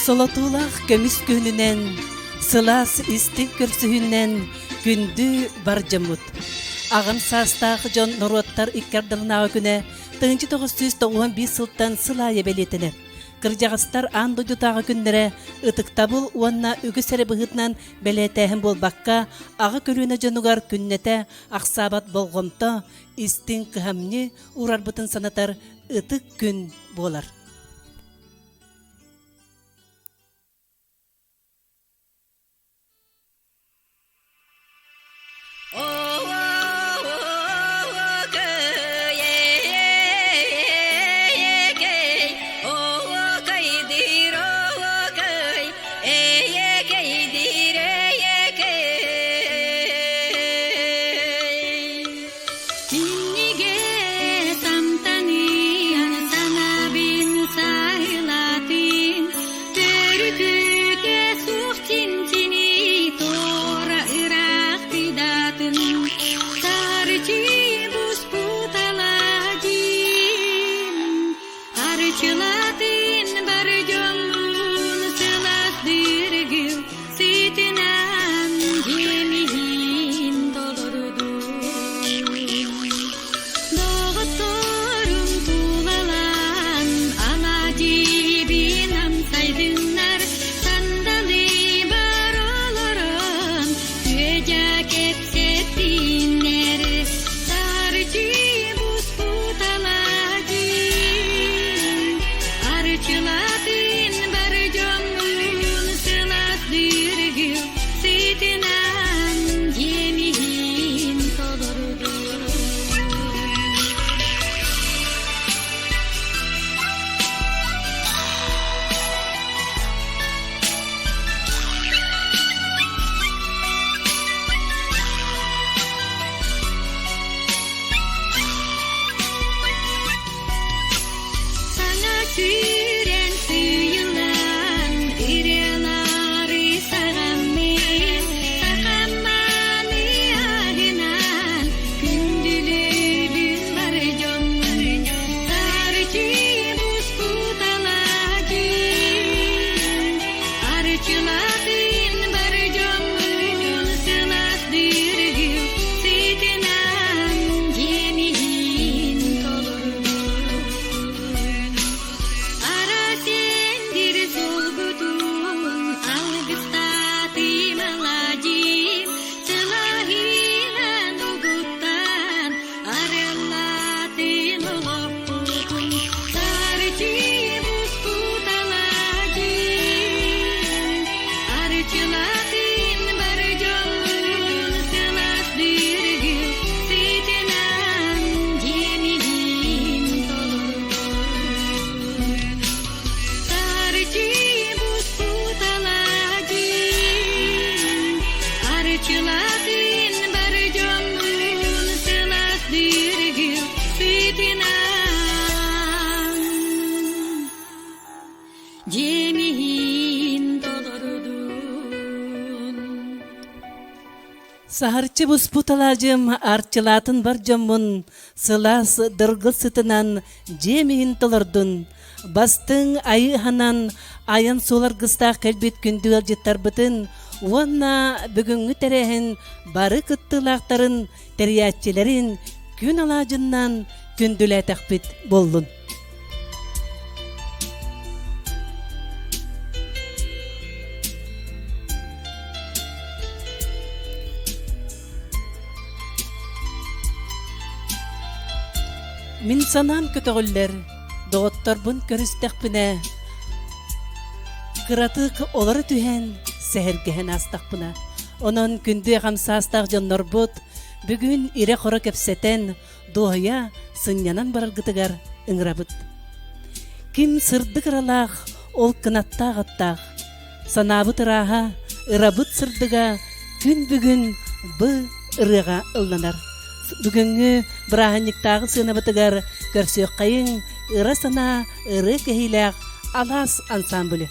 Солотуулаах көмүс күһүнүнэн, сылаас истиҥ көрсүһүүнэн күндү бар дьоммут. Аҕам саастаах дьон норуоттар икки ардыларынааҕы күнэ 1991 сылтан сыл аайы бэлиэтэнэр. Кырдьаҕастар аан дойдутааҕы күннэрэ ытыктабыл уонна үгүс эрэ быһыытынан бэлиэтээһин буолбакка, аҕа көлүөнэ дьонугар күннэтэ ахсаабат болҕомто, истиҥ кыһамньы уурарбытын санатар ытык күн буолар. Синнигэс амтаныан санаабын саһылатын, төрүкүтэ суох чинчини туора ыраах тыдатын, сарчы буспут аладьын, арчылатын бар дьоммун сылаас дыргыл сытынан дьиэмиһин толордум. Доҕотторум тулалаан алаадьыбын амсайдыннар, сандалы бар олорон күөдьэ кэпсэттиннэр. Сарчы буспут алаадьын, арчылатын бар дьоммун сылаас дыргыл сытынан дьиэмиһин толордум. Саҥа сүүрэн сыыйыллан, ырыалары саҕаммын, сахамманы аһынан, күндүлүүбүн бар дьоммун. Сарчы буспут алаадьын, арчылатын бар дьоммун сылаас дыргыл сытынан дьиэмиһин толордун. Ара сендир солгутун алгыстаатым аладьым, сылаһынан угуттан арыаллаатын олохпутун. Сарчы буспут аладьын, арчылатын бар дьоммун сылаас дыргыл сытынан дьиэмиһин толордун. Сарчы буспут аладьын, арчылатын бар дьоммун сылаас дыргыл сытынан дьиэмиһин толордун. Саһарчы буспут алаадьым арчылаатын бар дьоммун сылаас дыргыл сытынан дьиэм иһин толордун. Бастыҥ айыыһанан айан суол аргыстаах кэлбит күндү ыалдьыттарбытын уонна бүгүҥҥү тэрээһин бары кыттыылаахтарын, тэрийээччилэрин күн алаадьыннан күндүлээтэхпит буоллун. Мин санаам көтөҕүллэр, доҕотторбун көрүстэхпинэ, кыратык олоро түһэн, сэһэргэһэн аастахпына. Онон күндү аҕам саастаах дьоннорбут бүгүн ирэ-хоро кэпсэтэн, дуоһуйа сынньанан бараргытыгар ыҥырабыт. Ким сырдык ыралаах, ол кынаттаах аттаах. Санаабыт ырааһа, ырабыт сырдыга күн бүгүн бы ырыаҕа ылланар. Бүгүҥҥү бырааһынньыктааҕы сыанабытыгар көрсүөххэйиҥ ыра санаа ырыа кэһиилээх Алаас ансамблы.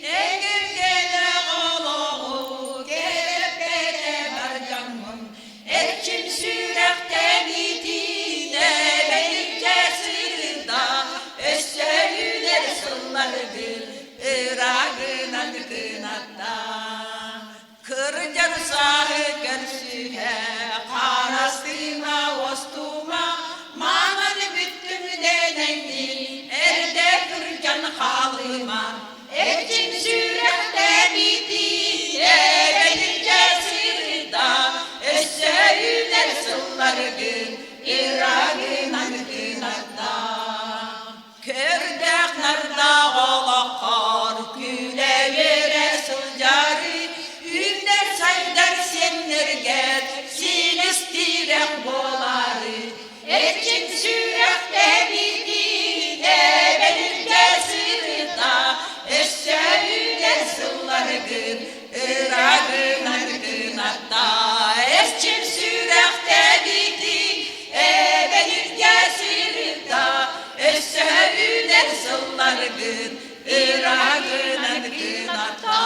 Эҥиргэнэ олоҕу кэлэппэтэ бар дьоммун. хаалыма, Эрчим сүрэхтэниитин эбэлирдьэ сырыта, Өссө үүнэр сылларгын ырагынан кынатта. Көрдөөх нардаах олоххор күлэ-үөрэ сылдьары, Үүнэр сайдар сиэннэргэр силис тирэх буолары, Эрчим сүрэхтэниитин эбэлиргэ сырыта, Өссө үүнэр сылларгын ырагынан кынатта. Эрчим сүрэхтэниитин эбэлиргэ сырыта, Өссө үүнэр сылларгын ырагынан кынатта.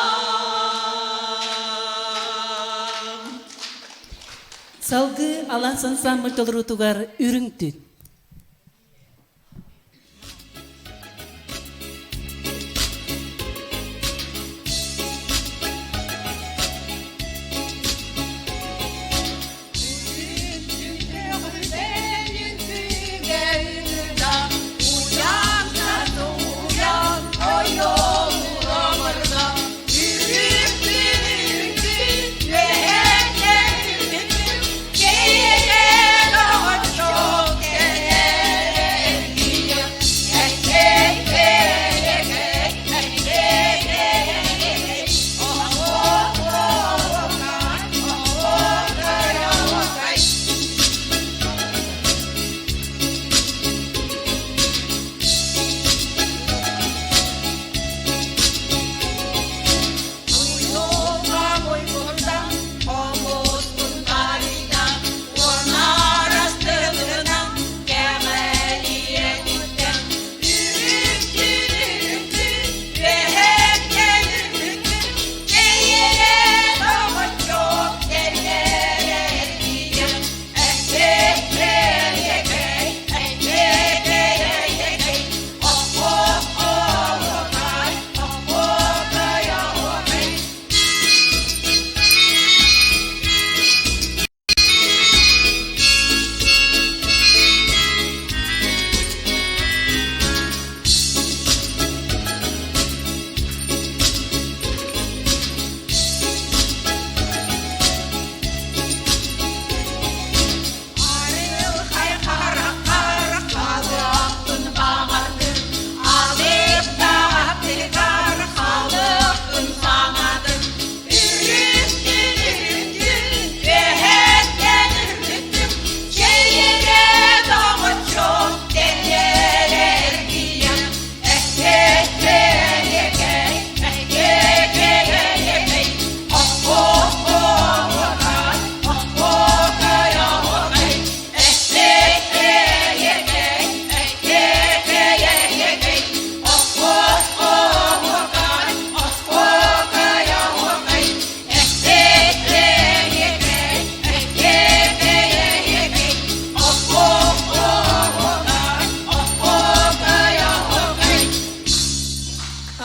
Салгыы Алаас ансаамбыл толоруутугар Үрүҥ түүн.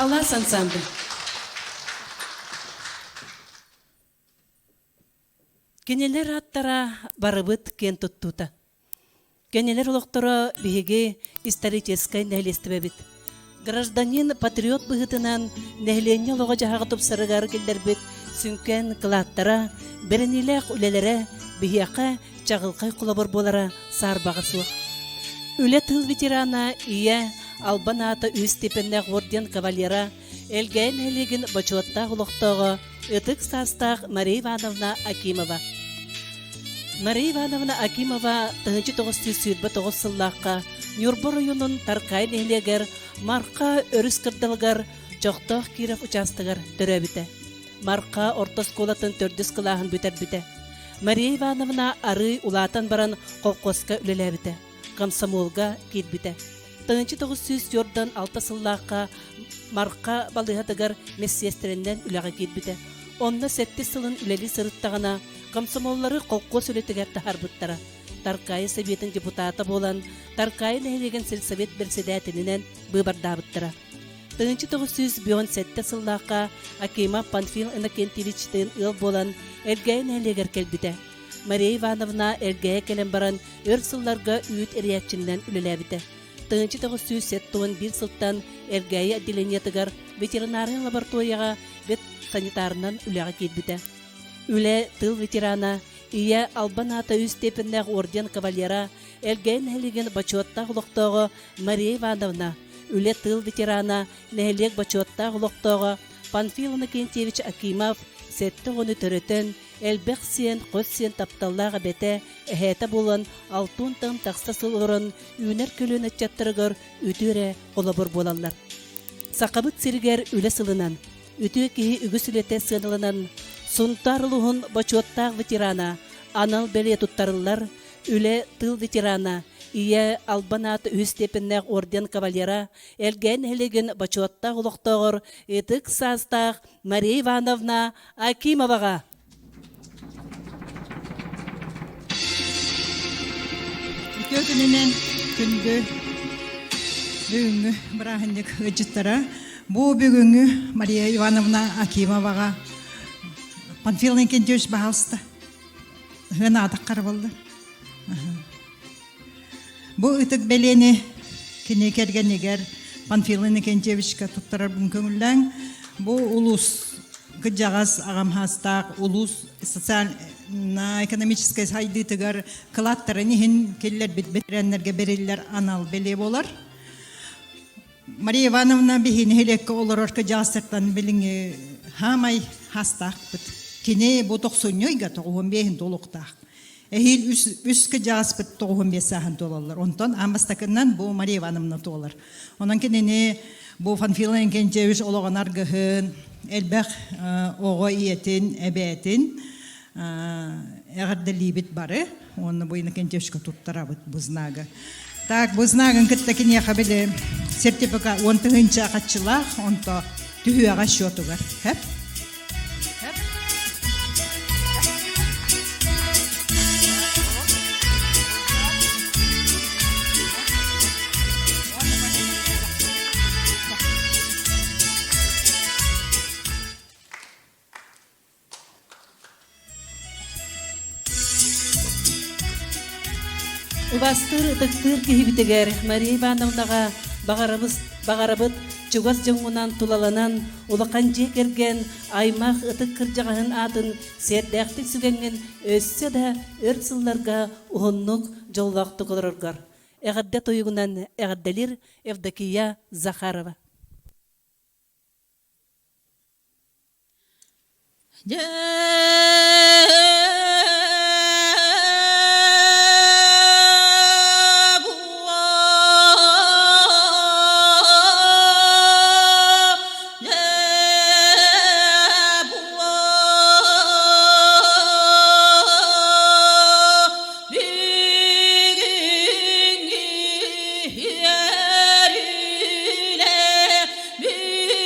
Алаас ансамбль. Кинилэр ааттара барыбыт киэн туттуута. Кинилэр олохторо биһиги историческай нэһилиэстибэбит. Гражданин патриот быһыытынан нэһилиэнньэ олоҕо-дьаһаҕа тупсарыгар киллэрбит сүҥкэн кылааттара, бэриниилээх үлэлэрэ биһиэхэ чаҕылхай холобур буолара саарбаҕа суох. Үлэ тыыл ветерана Ийэ албан аата үс степеннээх орден кавалера, Элгээйи нэһилиэгин бочуоттаах олохтооҕо ытык саастаах Мария Ивановна Акимова. Мария Ивановна Акимова 1929 сыллаахха Ньурба оройуонун Таркаай нэһилиэгэр Марха өрүс кырдалыгар Чохтоох Киров учаастагар төрөөбүтэ. Марха орто оскуолатын төрдүс кылааһын бүтэрбитэ. Мария Ивановна арыый улаатан баран холкуоска үлэлээбитэ, комсомолга киирбитэ. 1946 сыллаахха Марха балыыһатыгар медсиэстэрэннэн үлэҕэ киирбитэ. Онно сэттис сылын үлэлии сырыттаҕына, комсомоллары холкуос үлэтигэр таһаарбыттара. Таркаайы Сэбиэтин депутата буолан, Таркаайы нэһилиэгин сельсовет бэрэссэдээтэлинэн быыбардаабыттара. 1997 сыллаахха Акимов Панфил Иннокентьевичтыын ыал буолан Элгээйи нэһилиэгэр кэлбитэ. Мария Ивановна Элгээйи кэлэн баран өр сылларга үүт эрийээччинэн үлэлээбитэ. 1971 сылтан Эргээйи отделениетыгар ветеринарнай лабораторияҕа ветсанитарынан үлэҕэ киирбитэ. Үлэ тыл ветерана, Ийэ Албан аата үс степеннээх орден кавалера, Элгээйи нэһилиэгин бочуоттаах олохтооҕо Мария Ивановна, үлэ тыл ветерана, нэһилиэк бочуоттаах олохтооҕо Панфил Иннокентьевич Акимов сэттэ оҕону төрөтөн, элбэх сиэн, хос сиэн тапталлаах эбэтэ, эһээтэ буолан алтыан тахса сыл олорон үүнэр көлүөнэ ыччаттарыгар үтүө эрэ холобур буолаллар. Сахабыт сиригэр үлэ сылынан, үтүө киһи үгүс үлэтэ сыаналанан, Сунтаар улууһун бочуоттаах ветерана анал бэлиэ туттарыллар, үлэ тыл ветерана, Ийэ Албан аат үһүс степеннээх орден кавалера, Элгээн нэһилиэгин бочуоттаах олохтооҕор ытык саастаах Мария Ивановна Акимоваҕа. Үтүө күнүнэн күндү бүгүҥҥү бырааһынньык ыалдьыттара. Бу бүгүҥҥү Мария Ивановна Акимоваҕа Панфил Инкентьевич баһаалыста. Ыһыан аатах харабыллар. Бу ытык бэлиэни кини кэргэнигэр Панфил Иннокентьевичка туттарарбын көҥүллээҥ. Бу улуус кырдьаҕас аҕам хаастаах улуус социально-экономическай сайдыытыгар кылааттарын иһин киллэрбит бэтэрээннэргэ бэриллэр анал бэлиэ буолар. Мария Ивановна биһи нэһилиэккэ олорор кыдьаастартан билиҥҥи хаамай хаастаахпыт. Кини бу тохсунньу ыйга тоҕуһун биэһин туолуохтаах. Эһиил үс, үс кыдьааспыт 95 сааһын туолаллар. Онтон аан бастакынан бу Мария Ивановна туолар. Онон кинини бу Панфила Инкентьевич олоҕун аргыһын, элбэх оҕо ийэтин, эбээтин эҕэрдэлиибит бары. Уонна бу Иннокентьевичка туттарабыт бу знагы. Так, бу знагын кытта киниэхэ били сертификат уон тыһыынча хаччылаах, онто түһүөҕэ счетугар. Хэп? Убастыыр ытыктыыр киһибитигэр Мария Ивановнаҕа баҕарабыз, баҕарабыт чугас дьоҥҥунан тулаланан, улахан дьиэ кэргэн, аймах ытык кырдьаҕаһын аатын сиэрдээхтик сүгэҥҥин өссө да өр сылларга уһуннук, дьоллоохтук олороргор. Эҕэрдэ тойугунан эҕэрдэлиир Евдокия Захарова. Дьэ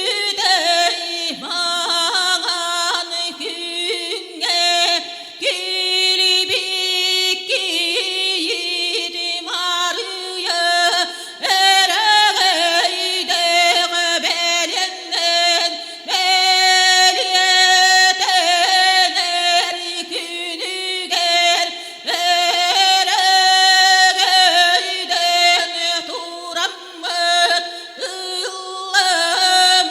Бүтэй маҥан күҥҥэ килбик кийиит Маарыйа эрэгэйдээх бэлиэннэн бэлиэтэнэр күнүгэр эрэгэйдэн тураммыт Ылламыыр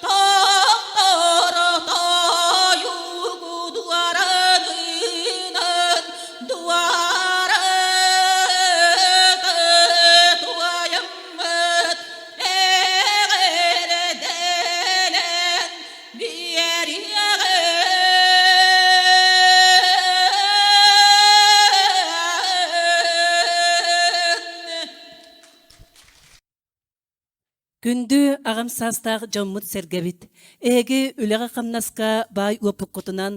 тохтор тойугу дуоранынан дуарата туайаммыт эҕэрдэлэн Күндү аҕам саастаах дьоммут-сэргэбит, эһиги үлэҕэ-хамнаска баай уопуккутунан,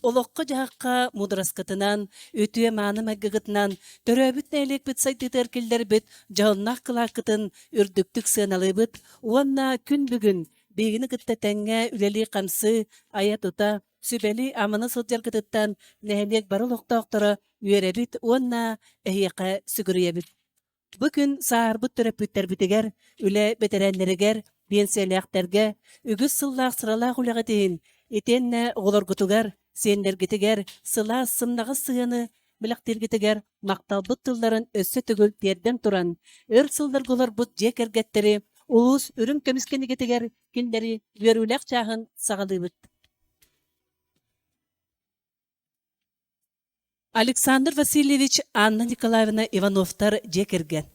олоххо-дьаһахха муудараскытынан, үтүө-мааны майгыгытынан төрөөбүт нэһилиэкпит сайдыытыгар киллэрбит дьоһуннаах кылааккытын үрдүктүк сыаналыыбыт уонна күн бүгүн Биһигини кытта тэҥҥэ үлэлии-хамсыы, айа-тута, сүбэлии-аманы сылдьаргытыттан нэһилиэк бары олохтоохторо үөрэбит уонна эһиэхэ сүгүрүйэбит. Бу күн сааһырбыт төрөппүттэрбитигэр, үлэ бэтэрээннэригэр, биэнсийэлээхтэргэ үгүс сыллаах сыралаах үлэҕит иһин, итиэннэ оҕолоргутугар, сиэннэргитигэр сылаас, сымнаҕас сыһыаны бэлэхтииргитигэр махталбыт тылларын өссө төгүл тиэрдэн туран, өр сылларга олорбут дьиэ кэргэттэри улуус үрүҥ көмүс кинигэтигэр кинилэри үөрүүлээх чааһын саҕалыыбыт. Александр Васильевич, Анна Николаевна Ивановтар дьиэ кэргэн.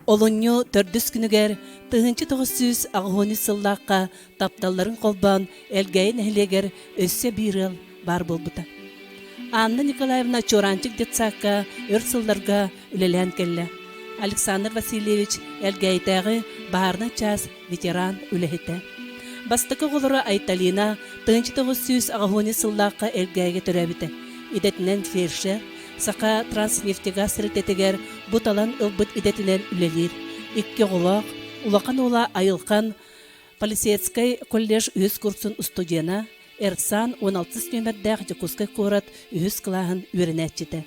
Олунньу төрдүс күнүгэр 1983 сыллаахха тапталларын холбоон Элгээйи нэһилиэгэр өссө биир ыал баар буолбута. Анна Николаевна Чуораанчык детсадка өр сылларга үлэлээн кэллэ. Александр Васильевич Элгээйитээҕи баһаарынай чаас ветеран үлэһитэ. Бастакы оҕолоро Айталина 1980 сыллаахха Элгээйигэ төрөөбүтэ. Идэтинэн фельдшер, Саха Транснефтегаз тэрилтэтигэр бу талан ылбыт идэтинэн үлэлиир. Икки оҕолоох, улахан уола Айылхан полицейскай колледж үһүс курсун устудьуона, Эрсан 16 нүөмэрдээх Дьокуускай куорат үһүс кылааһын үөрэнээччитэ.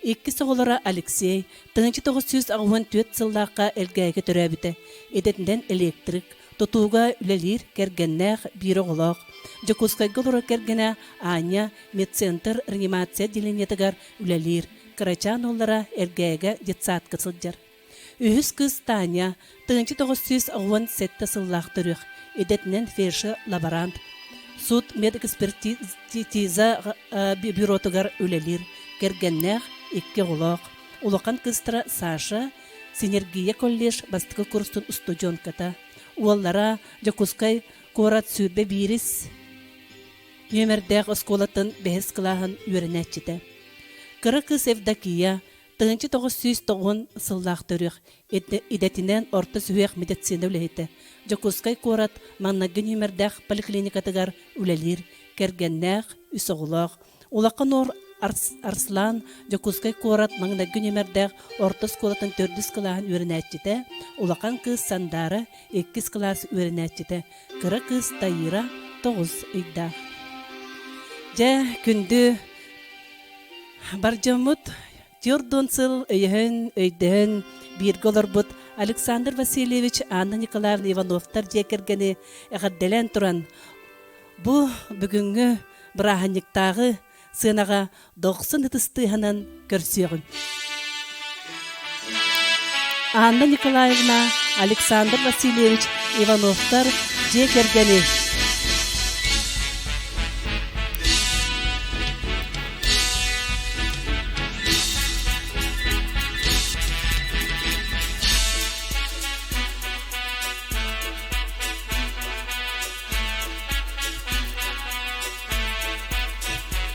Иккис оҕолоро Алексей 1984 сыллаахха Элгээйигэ төрөөбүтэ. Идэтинэн электрик, тутууга үлэлиир кэргэннээх биир оҕолоох. Дьокуускайга олорор кэргэнэ Аня медцентр реанимация отделениетыгар үлэлиир. Кырачаан уоллара Элгээйигэ детсадка сылдьар. Үһүс кыыс Таня 1997 сыллаах төрүөх, идэтинэн фельдшер-лаборант, суут медэкспертиза бюротугар үлэлиир, кэргэннээх, икки оҕолоох. Улахан кыыстара Саша Синергия колледж бастакы курсун устудьуонката. Уоллара Дьокуускай куорат 21 нүөмэрдээх оскуолатын бэһис кылааһын үөрэнээччитэ. Кыра кыыс Евдокия 1990 сыллаах төрүөх, идэтинэн орто сүһүөх медицина үлэһитэ, Дьокуускай куорат маҥнайгы нүөмэрдээх поликлиникатыгар үлэлиир, кэргэннээх, үс оҕолоох. Улахан ор Арслан Дьокуускай куорат маҥнайгы нүөмэрдээх орто оскуолатын төрдүс кылааһын үөрэнээччитэ, улахан кыыс Сандаара иккис кылаас үөрэнээччитэ, кыра кыыс Таира тоҕус ыйдаах. Дьэ, күндү Бар дьоммут 40 сыл өйөһөн, өйдөһөн бииргэ олорбут Александр Васильевич, Анна Николаевна Ивановтар дьиэ кэргэни эҕэрдэлээн туран, бу бүгүҥҥү бырааһынньыктааҕы сыанаҕа дохсун ытыс тыаһынан көрсүөҕүҥ. Анна Николаевна, Александр Васильевич Ивановтар дьиэ кэргэни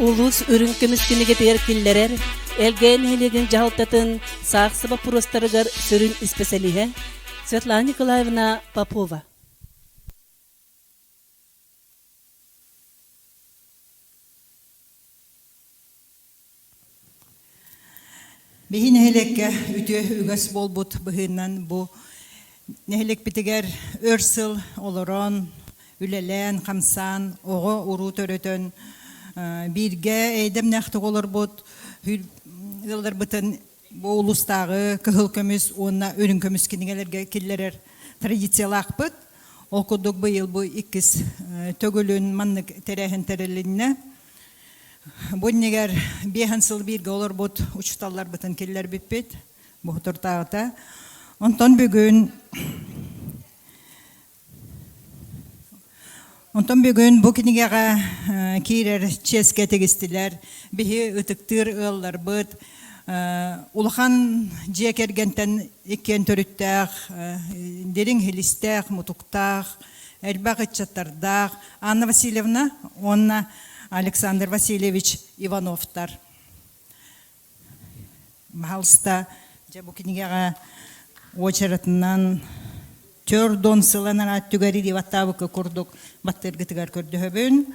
Улуус үрүҥ көмүс кинигэтигэр киллэрэр Элгээйи нэһилиэгин дьаһалтатын саахса боппуруостарыгар сүрүн испэсэлииһэ Светлана Николаевна Попова. Биһи нэһилиэккэ үтүө үгэс буолбут быһыынан бу нэһилиэкпитигэр өр сыл олорон, үлэлээн, хамсаан, оҕо-уруу төрөтөн, бииргэ эйдэмнээхтик олорбут ыалларбытын бу улуустааҕы кыһыл көмүс уонна үрүҥ көмүс кинигэлэргэ киллэрэр традициялаахпыт. Ол курдук быйыл бу иккис төгүлүн маннык тэрээһин тэрилиннэ. Бу иннигэр биэһэн сыл бииргэ олорбут учууталларбытын киллэрбиппит бу туртааҕыта. Онтон бүгүн Онтон бүгүн бу кинигэҕэ киирэр чиэскэ тигистилэр, биһи ытыктыыр ыалларбыт, улахан дьиэ кэргэнтэн иккиэн төрүттээх, дириҥ хилистээх, мутуктаах, элбэх ыччаттардаах Анна Васильевна уонна Александр Васильевич Ивановтар. Баһалыста, дьэ бу кинигэҕэ уочаратынан төрдон сыланар түгэри диэбаттаабыкка курдук баттыыргытыгар көрдөһөбүн.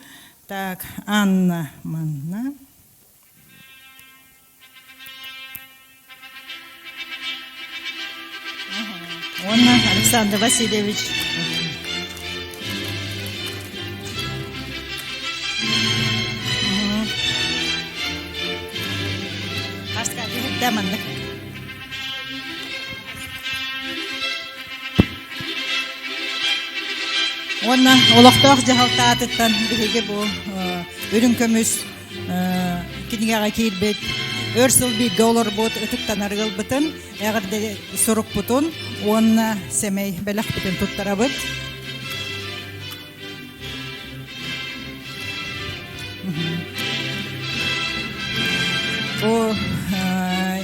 Так, Анна манна. Уонна Александр Васильевич. Маннык. Уонна олохтоох дьаһалта аатыттан биһиги бу үрүҥ көмүс кинигэҕэ киирбит. өр сыл бииргэ олорбут ытыктанар ыалбытын, эҕэрдэ сурукпутун уонна сэмэй бэлэхпитин туттарабыт. Бу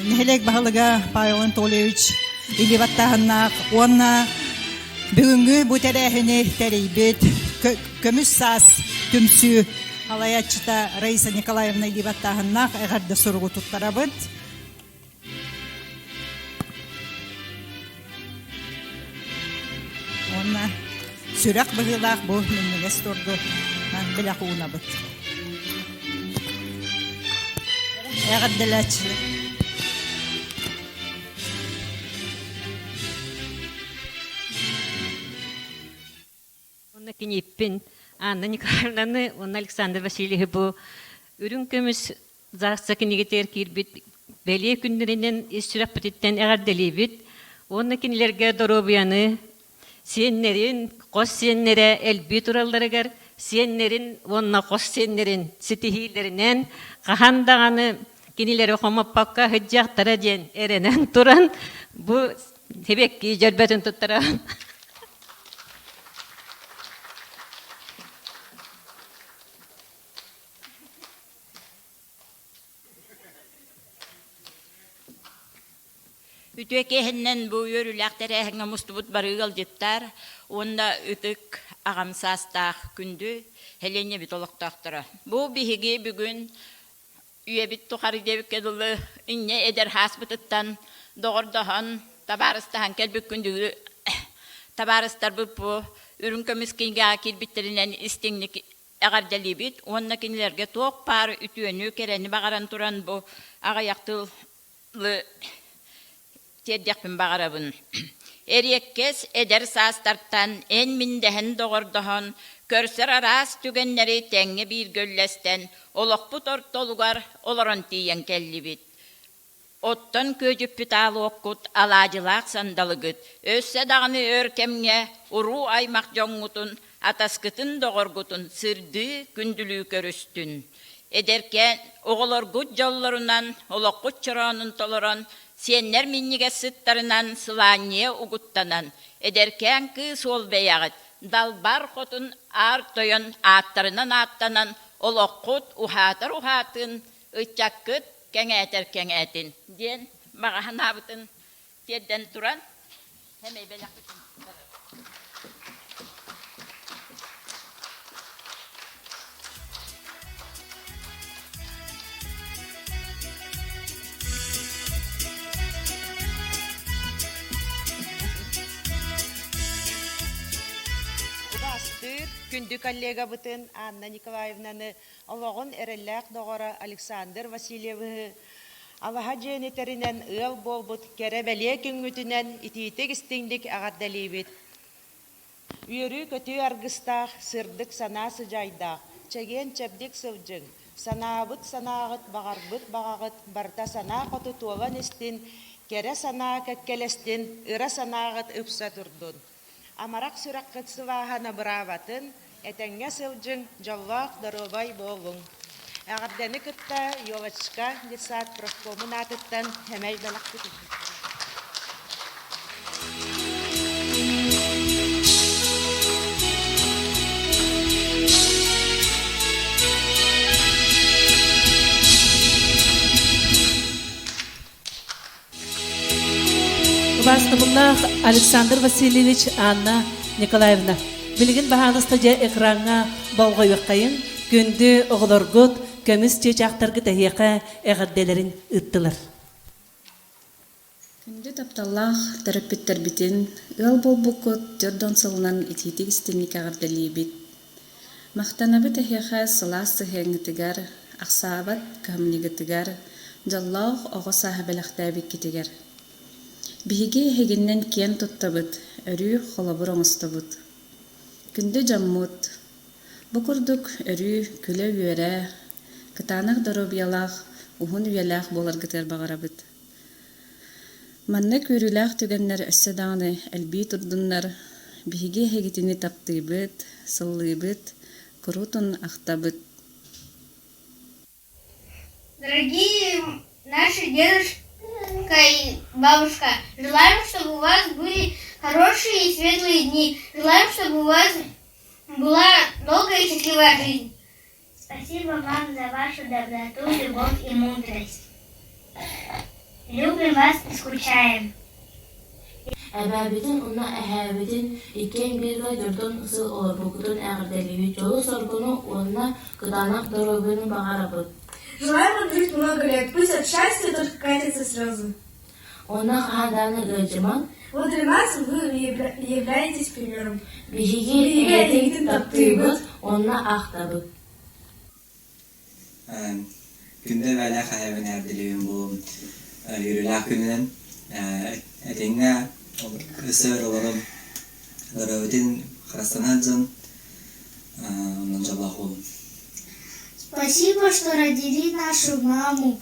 нэһилиэк баһылыга Павел Анатольевич илии баттааһыннаах уонна бүгүҥҥү бу тэрээһини тэрийбит Көмүс саас түмсүү салайааччыта Раиса Николаевна илии баттааһыннаах эҕэрдэ суругу туттарабыт. Уонна сүрэх быһыылаах бу минньигэс торду бэлэх уунабыт. Эҕэрдэлээччилэр. Уонна кинииппин Анна Николаевнаны уонна Александр Васильевиһы бу үрүҥ көмүс ЗАГСа кинигэтигэр киирбит бэлиэ күннэринэн ис сүрэхпититтэн эҕэрдэлиибит уонна кинилэргэ доруобуйаны, сиэннэрин, хос сиэннэрэ элбии туралларыгар сиэннэрин уонна хос сиэннэрин ситиһиилэринэн хаһан даҕаны кинилэри хомоппокко сылдьыахтара диэн эрэнэн туран бу сибэкки дьөрбөтүн туттарабын. Үтүө киэһэннэн бу үөрүүлээх тэрээһиҥҥэ мустубут бары ыалдьыттар уонна ытык аҕам саастаах күндү Һэлиэнньэбит олохтоохторо. Бу биһиги бүгүн үйэбит тухары диэбиккэ дылы инньэ эдэр ааспытыттан доҕордоһон, табаарыстаһан кэлбит күндү табаарыстарбыт бу үрүҥ көмүс кинигэҕэ киирбиттэринэн истиҥник эҕэрдэлиибит уонна кинилэргэ туох баар үтүөнү, кэрэни баҕаран туран бу аҕыйах тылы тиэрдиэхпин баҕарабын. Эриэккэс эдэр саастартан эн-мин дэһэн доҕордоһон, көрсөр араас түгэннэри тэҥҥэ бииргэ үллэстэн, олохпут ортолугар олорон тиийэн кэллибит. Оттон күөдьүппүт аалуоккут, алаадьылаах сандалыгыт, өссө даҕаны өр кэмҥэ уруу-аймах дьоҥҥутун, атаскытын-доҕоргутун сырдыы, күндүлүү көрүстүн. Эдэркээн оҕолоргут дьоллорунан, олоххут чороонун толорон, сиэннэр минньигэс сыттарынан сылаанньыйа угуттанан, эдэркээн кыыс уол бэйэҕит, далбар хотун аар тойон ааттарынан ааттанан, олоххут уһаатар уһаатын, ыччаккыт кэҥээтэр кэҥээтин диэн баҕа санаабытын тиэрдэн туран сэмэй бэлэхпитин Убаастыыр күндү коллегабытын Анна Николаевнаны олоҕун эрэллээх доҕоро Александр Васильевиһы алаһа дьиэни тэринэн ыал буолбут кэрэ-бэлиэ күҥҥүтүнэн итиитик-истиҥник эҕэрдэлиибит! Үөрүү-көтүү аргыстаах, сырдык санаа сыдьаайдаах, чэгиэн-чэбдик сылдьыҥ, санаабыт санааҕыт, баҕарбыт баҕаҕыт барыта санаа хоту туолан истин, кэрэ санаа кэккэлэстин, ыра санааҕыт ыпса турдун! Амарах сүрэххит сылааһа абыраабатын, этэҥҥэ сылдьыҥ, дьоллоох доруобай буолуҥ! Эҕэрдэни кытта Елочка детсад профкомун аатыттан сэмэй бэлэхпит Убаастабыллаах Александр Васильевич, Анна Николаевна, билигин баһаалыста дьэ экраҥҥа болҕойуоххайын, күндү оҕолоргут көмүс чыычаахтаргыт эһиэхэ эҕэрдэлэрин ыыттылар. Күндү тапталлаах төрөппүттэрбитин, ыал буолбуккут 40 сылынан итиитик истиҥник эҕэрдэлиибит. Махтанабыт эһиэхэ сылаас сыһыаҥҥытыгар, ахсаабат кыһамньыгытыгар, дьоллоох оҕо сааһа бэлэхтээбиккитигэр. Биһиги эһигиннэн киэн туттабыт, өрүү холобур оҥостобут. Күндү дьоммут, бу курдук өрүү күлэ-үөрэ, кытаанах доруобуйалаах, уһун үйэлээх буоларгытыгар баҕарабыт. Маннык үөрүүлээх түгэннэр өссө даҕаны элбии турдуннар, биһиги эһигитини таптыыбыт, сыллыыбыт, куруутун ахтабыт. Дорогие Наши дедушка и бабушка, желаем, чтобы у вас были хорошие и светлые дни. Желаем, чтобы у вас была долгая и счастливая жизнь. Спасибо вам за вашу доброту, любовь и мудрость. Любим вас и скучаем. Эбээбитин уонна эһээбитин иккиэн бииргэ дьонтон сыл олорбуккутун эҕэрдэлиибит, дьолу-соргуну уонна кытаанах доруобуйаны баҕарабыт. Желаем вам жить много лет, пусть от счастья только катятся слезы. Уонна хаһан даҕаны ыалдьымаҥ. Вот для нас вы являетесь примером. Биһиги эйигин таптыыбыт уонна ахтабыт. Күндү эбээлээх эһээбин эҕэрдэлиибин бу үөрүүлээх күнүнэн этэҥҥэ өссө өр олорон доруобуйатын харыстанар дьон онон дьоллоох буолун. Спасибо, что родили нашу маму.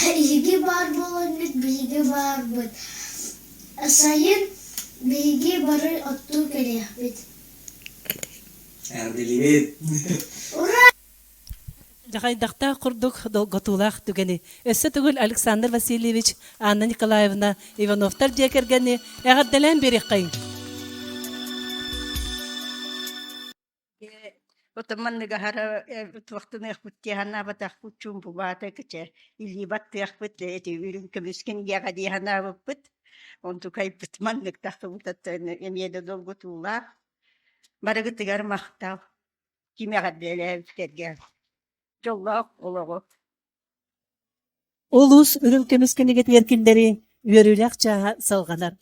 Эһиги баар буоламмыт, биһиги баарбыт. Сайын биһиги бары оттуу кэлиэхпит. Эҕэрдэлиибит! Ура! Дьаҕайдахтаах курдук долготуулаах түгэни өссө төгүл Александр Васильевич, Анна Николаевна Ивановтар дьиэ кэргэни эҕэрдэлээн биэриэххэйиҥ. Отомманныга хара туохтаныахпыт дии санаабатахпыт чуумпубаата кыча илии баттыахпыт эти үрүҥ көмүс кинигэҕэ дии санаабыппыт онтукайбыт маннык тахсыбыт эмиэ да долгутуулаах барыгытыгар махтал ким эҕэрдэлээбиттэргэ дьоллоох олоҕу Улуус үрүҥ көмүс кинигэтигэр киллэрии үөрүүлээх чааһа салҕанар.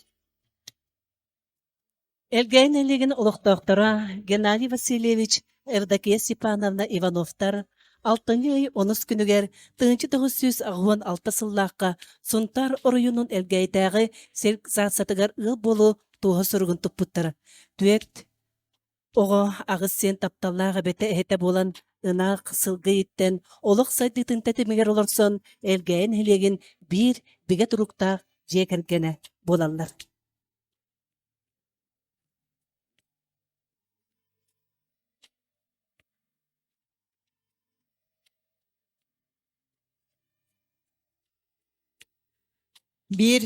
Элгээйи нэһилиэгин олохтоохторо Геннадий Васильевич, Евдокия Степановна Ивановтар алтынньы ый онус күнүгэр 1986 сыллаахха Сунтаар оройуонун Элгээйитээҕи сельсоветыгар ыал буолуу туоһу суругун туппуттара. Түөрт оҕо аҕыс сиэн тапталлаах эбэтэ эһэтэ буолан ынах, сылгы ииттэн, олох сайдыытын тэтимигэр олорсон Элгээйи нэһилиэгин биир бигэ туруктаах дьиэ кэргэнэ буолаллар. Биир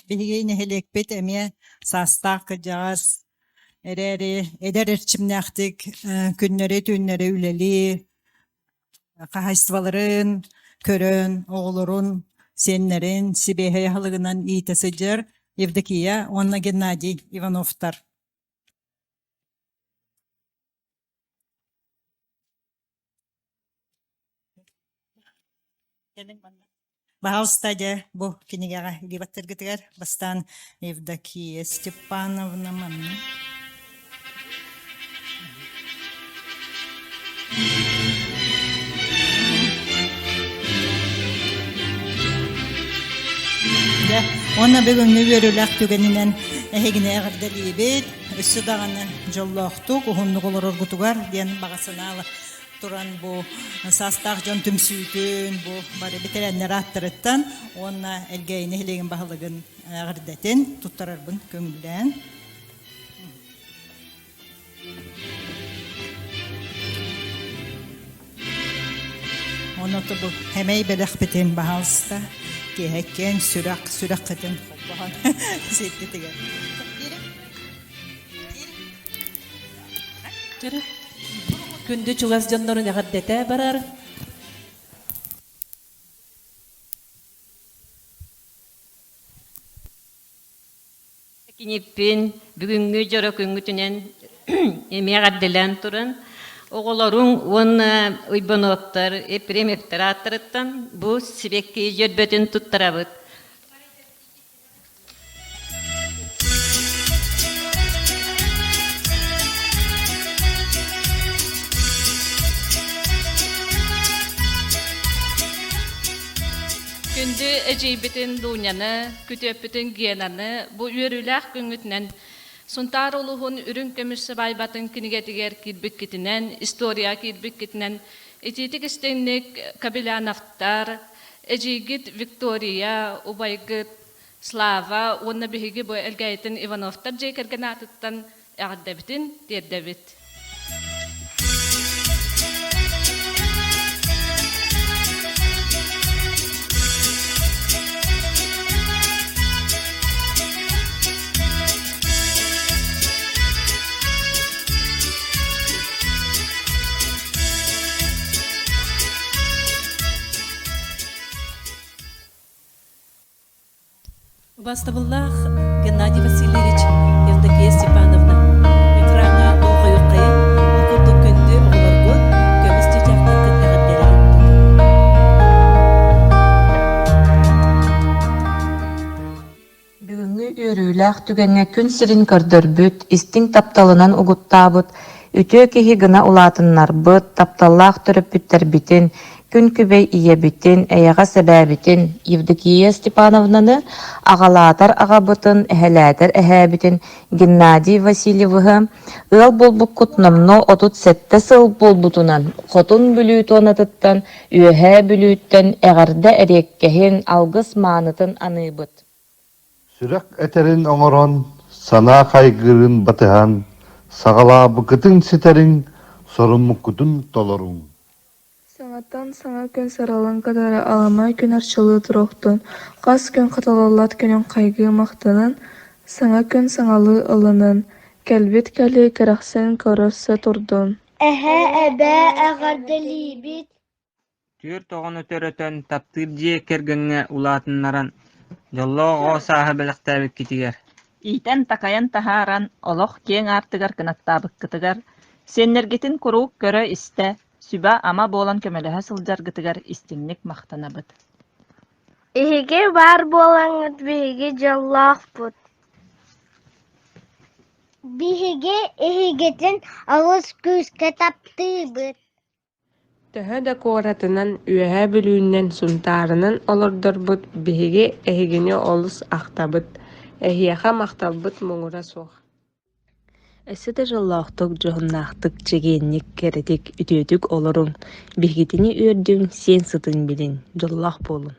биһиги нэһилиэкпит эмиэ саастаах кырдьаҕас эрээри эдэр эрчимнээхтик күннэри-түүннэри үлэлии, хаһаайыстыбаларын көрөн, оҕолорун, сиэннэрин сибиэһэй аһылыгынан иитэ сылдьар Евдокия уонна Геннадий Ивановтар. Баһаалыста дьэ бу кинигэҕэ илии бастаан Евдокия Степановна манна Дьэ, уонна бүгүҥҥү үөрүүлээх түгэнинэн эһигини эҕэрдэлиибит, өссө даҕаны дьоллоохтук, уһуннук олороргутугар диэн баҕа санаалаах туран бу саастаах дьон түмсүүтүн, бу бары бэтэрээннэр ааттарыттан уонна Элгээйи нэһилиэгин баһылыгын эҕэрдэтин туттарарбын көҥүллээн. Онно бу хэмэй бэлэхпитин баһаалыста киэһэккэн сүрэх сүрэххитин холбоһон сиргитигэр. Күндү чугас дьоннорун эҕэрдэтэ барар. Киниппин бүгүҥҥү дьоро күҥҥүтүнэн эмиэ эҕэрдэлээн туран, оҕолоруҥ уонна Уйбануоптар, Епремевтэр ааттарыттан бу сибэкки дьөрбөтүн туттарабыт. Күндү эдьиийбитин Дуняны, күтүөппүтүн Генаны бу үөрүүлээх күҥҥүтүнэн Сунтаар улууһун үрүҥ көмүс сыбаайбатын кинигэтигэр киирбиккитинэн, история киирбиккитинэн итиитик истиҥник Кобеляновтар, эдьиийгит Виктория, убайгыт Слава уонна биһиги бу Элгээйитин Ивановтар дьиэ кэргэн аатыттан эҕэрдэбитин тиэрдэбит. Убаастабыллаах Геннадий Васильевич, Евдокия Степановна, экраҥҥа болҕойуоххайыҥ, ол курдук күндү оҕолоргут көмүс чыычаахтаргыт эҕэрдэлэрин тутуҥ. Бүгүҥҥү үөрүүлээх түгэҥҥэ күн сирин көрдөрбүт, истиҥ тапталынан угуттаабыт, үтүө киһи гына улаатыннарбыт, тапталлаах төрөппүттэрбитин, күн күбэй ийэбитин, эйэҕэс эбээбитин Евдокия Степановнаны, аҕалаатар аҕабытын, эһэлээтэр эһээбитин Геннадий Васильевиһы ыал буолбуккут номнуо 37 сыл буолбутунан Хотун Бүлүү туонатыттан, Үөһээ Бүлүүттэн эҕэрдэ эриэккэһин, алгыс маанытын аныыбыт. Сүрэх этэрин оҥорон, санаа хайгыырын батыһан, саҕалаабыккытын ситэриҥ, соруммуккутун толоруҥ. Саҥаттан саҥа күн саралын кытары аламай күн арчылыы туруохтун, хас күн хатылыллар күнүн хайгыы махтанан, саҥа күн саҥалыы ылынан, кэлбит кэлиэ кэрэхсээн көрсө турдун. Эһээ, эбээ эҕэрдэлиибит! Түөрт оҕону төрөтөн, таптыыр дьиэ кэргэҥҥэ улаатыннаран, дьоллоох оҕо сааһы бэлэхтээбиккитигэр Иитэн-такайан таһааран, олох киэҥ аартыгар кынаттаабыккытыгар, сиэннэргитин куруук көрө-истэ, сүбэ-ама буолан көмөлөһө сылдьаргытыгар истиҥник махтанабыт. Эһиги баар буолаҥҥыт биһиги дьоллоохпут. Биһиги эһигитин олус күүскэ таптыыбыт. Төһө да куоратынан, Үөһээ Бүлүүнэн, Сунтаарынан олордорбут, биһиги эһигини олус ахтабыт, эһиэхэ махталбыт муҥура суох. Өссө да дьоллоохтук, дьоһуннаахтык, чэгиэнник, кэрэтик, үтүөтүк олоруҥ, биһигитини үөрдүҥ, сиэн сытын билиҥ, дьоллоох буолуҥ.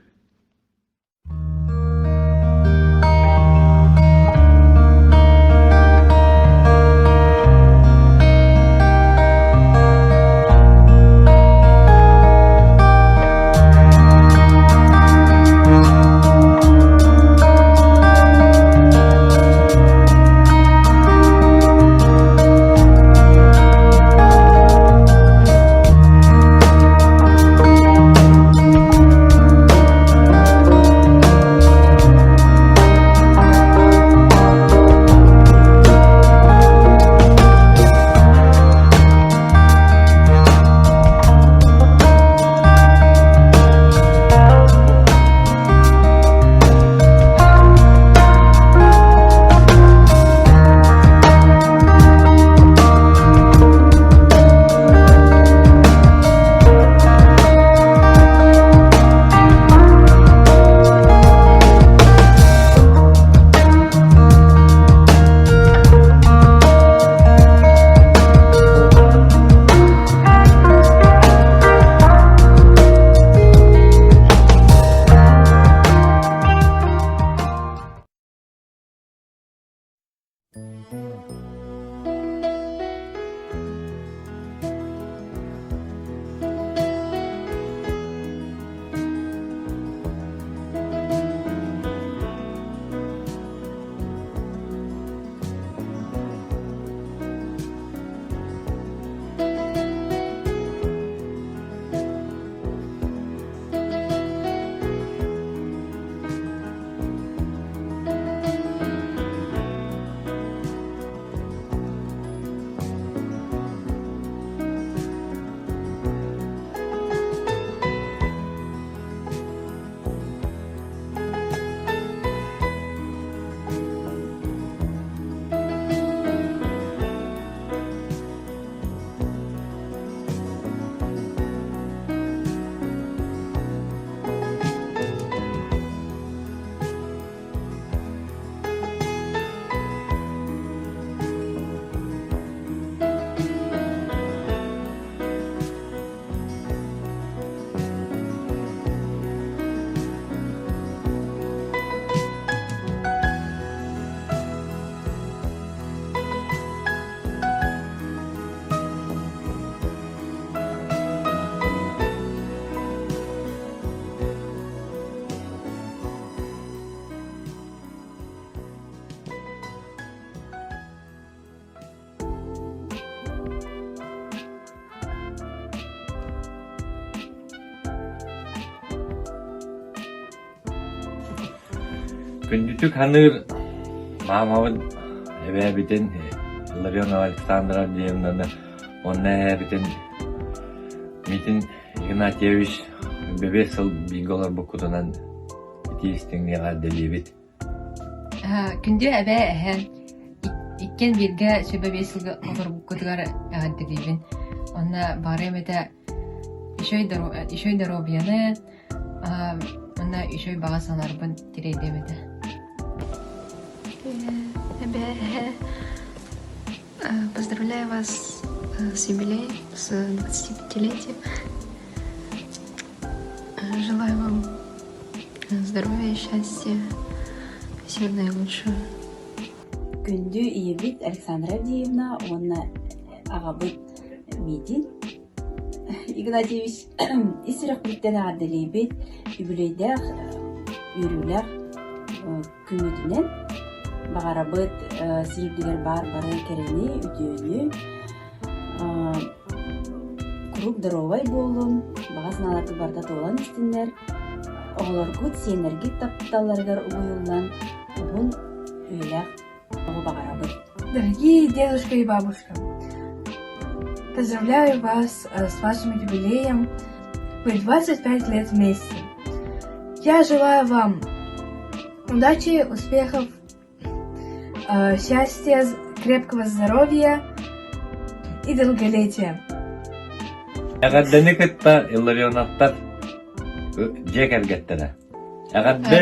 Күндүтүк саныыр маамабын эбээбитин Илларионова Александра Андреевнаны уонна эһээбитин Митин Игнатьевич бэбиэс сыл бииргэ олорбуккутунан итии истиҥник эҕэрдэлиибит. Күндү эбээ эһэ иккиэн бииргэ сүбэ биэс сылга олорбуккутугар эҕэрдэлиибин. Онно баарыам этэ үчүгэй доруобуйаны, уонна үчүгэй баҕа санаарбын тириэрдиэм этэ. Эбээ эһэ поздравляю вас с юбилеем, с 25-летием. Желаю вам здоровья, счастья, всего наилучшего. Күндү ийэбит Александра Авдеевна уонна аҕабыт Митин Игнатьевич ис сүрэхпиттэн эҕэрдэлиибит, үбүлүөйдээх үөрүүлээх күҥҥүтүнэн баҕарабыт сир үрдүгэр баар бары кэрэни, үтүөнү, куруук доруобай буолун, баҕа санааларгыт барыта туолан истиннэр, оҕолоргут, сиэннэргит тапталларыгар угуйуллан уһун үйэлээх оҕо баҕарабыт. Дорогие дедушка и бабушка, поздравляю вас с вашим юбилеем. Вы 25 лет вместе. Я желаю вам удачи, успехов, счастья, крепкого здоровья и долголетия. Эҕэрдэни кытта Илларионовтар дьиэ кэргэттэрэ. Эҕэрдэ!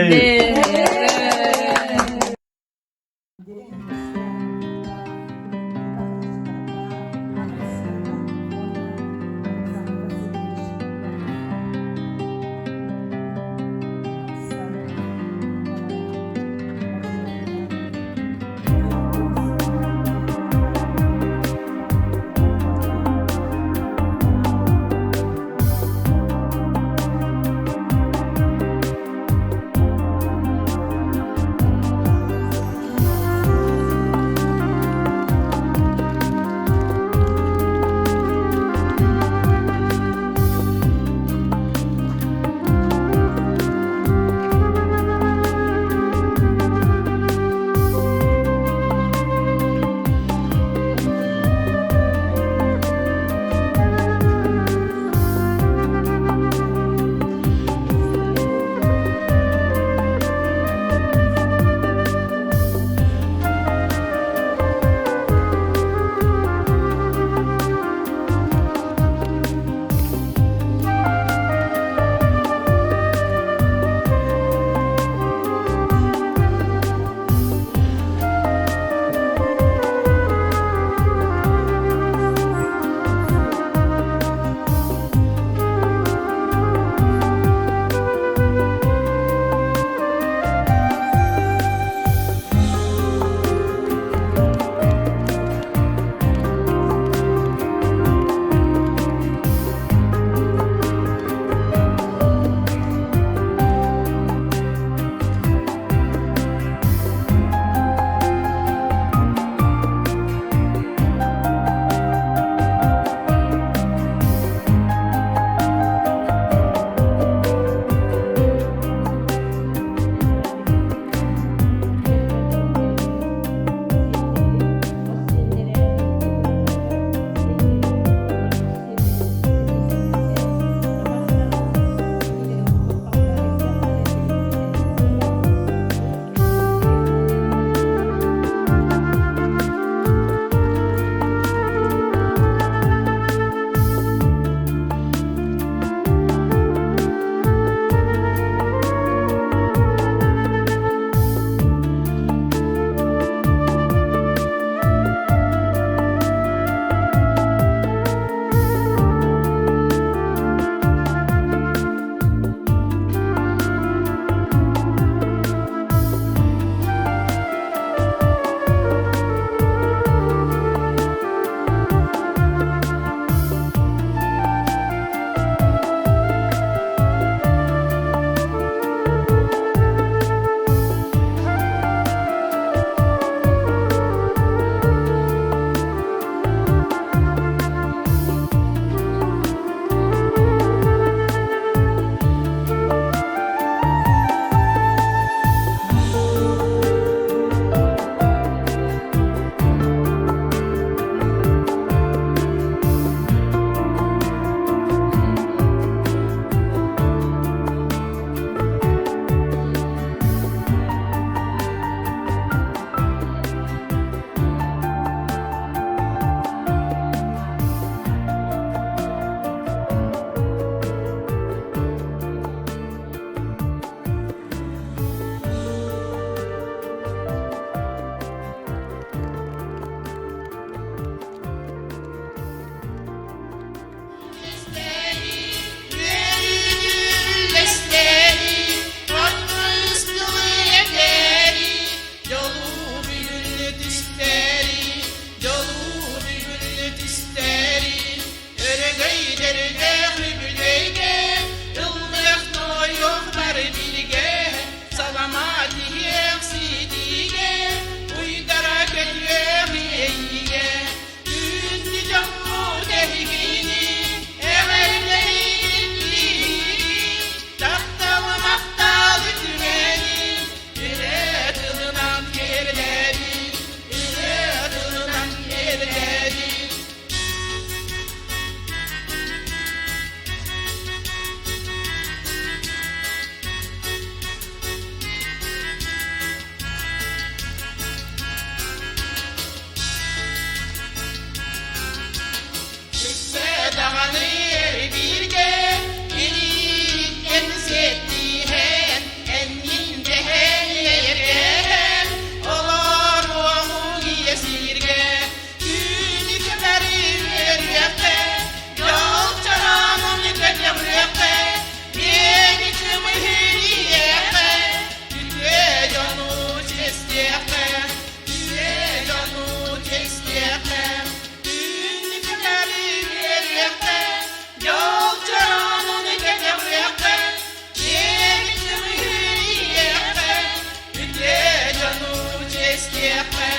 Чиэстиэххэ,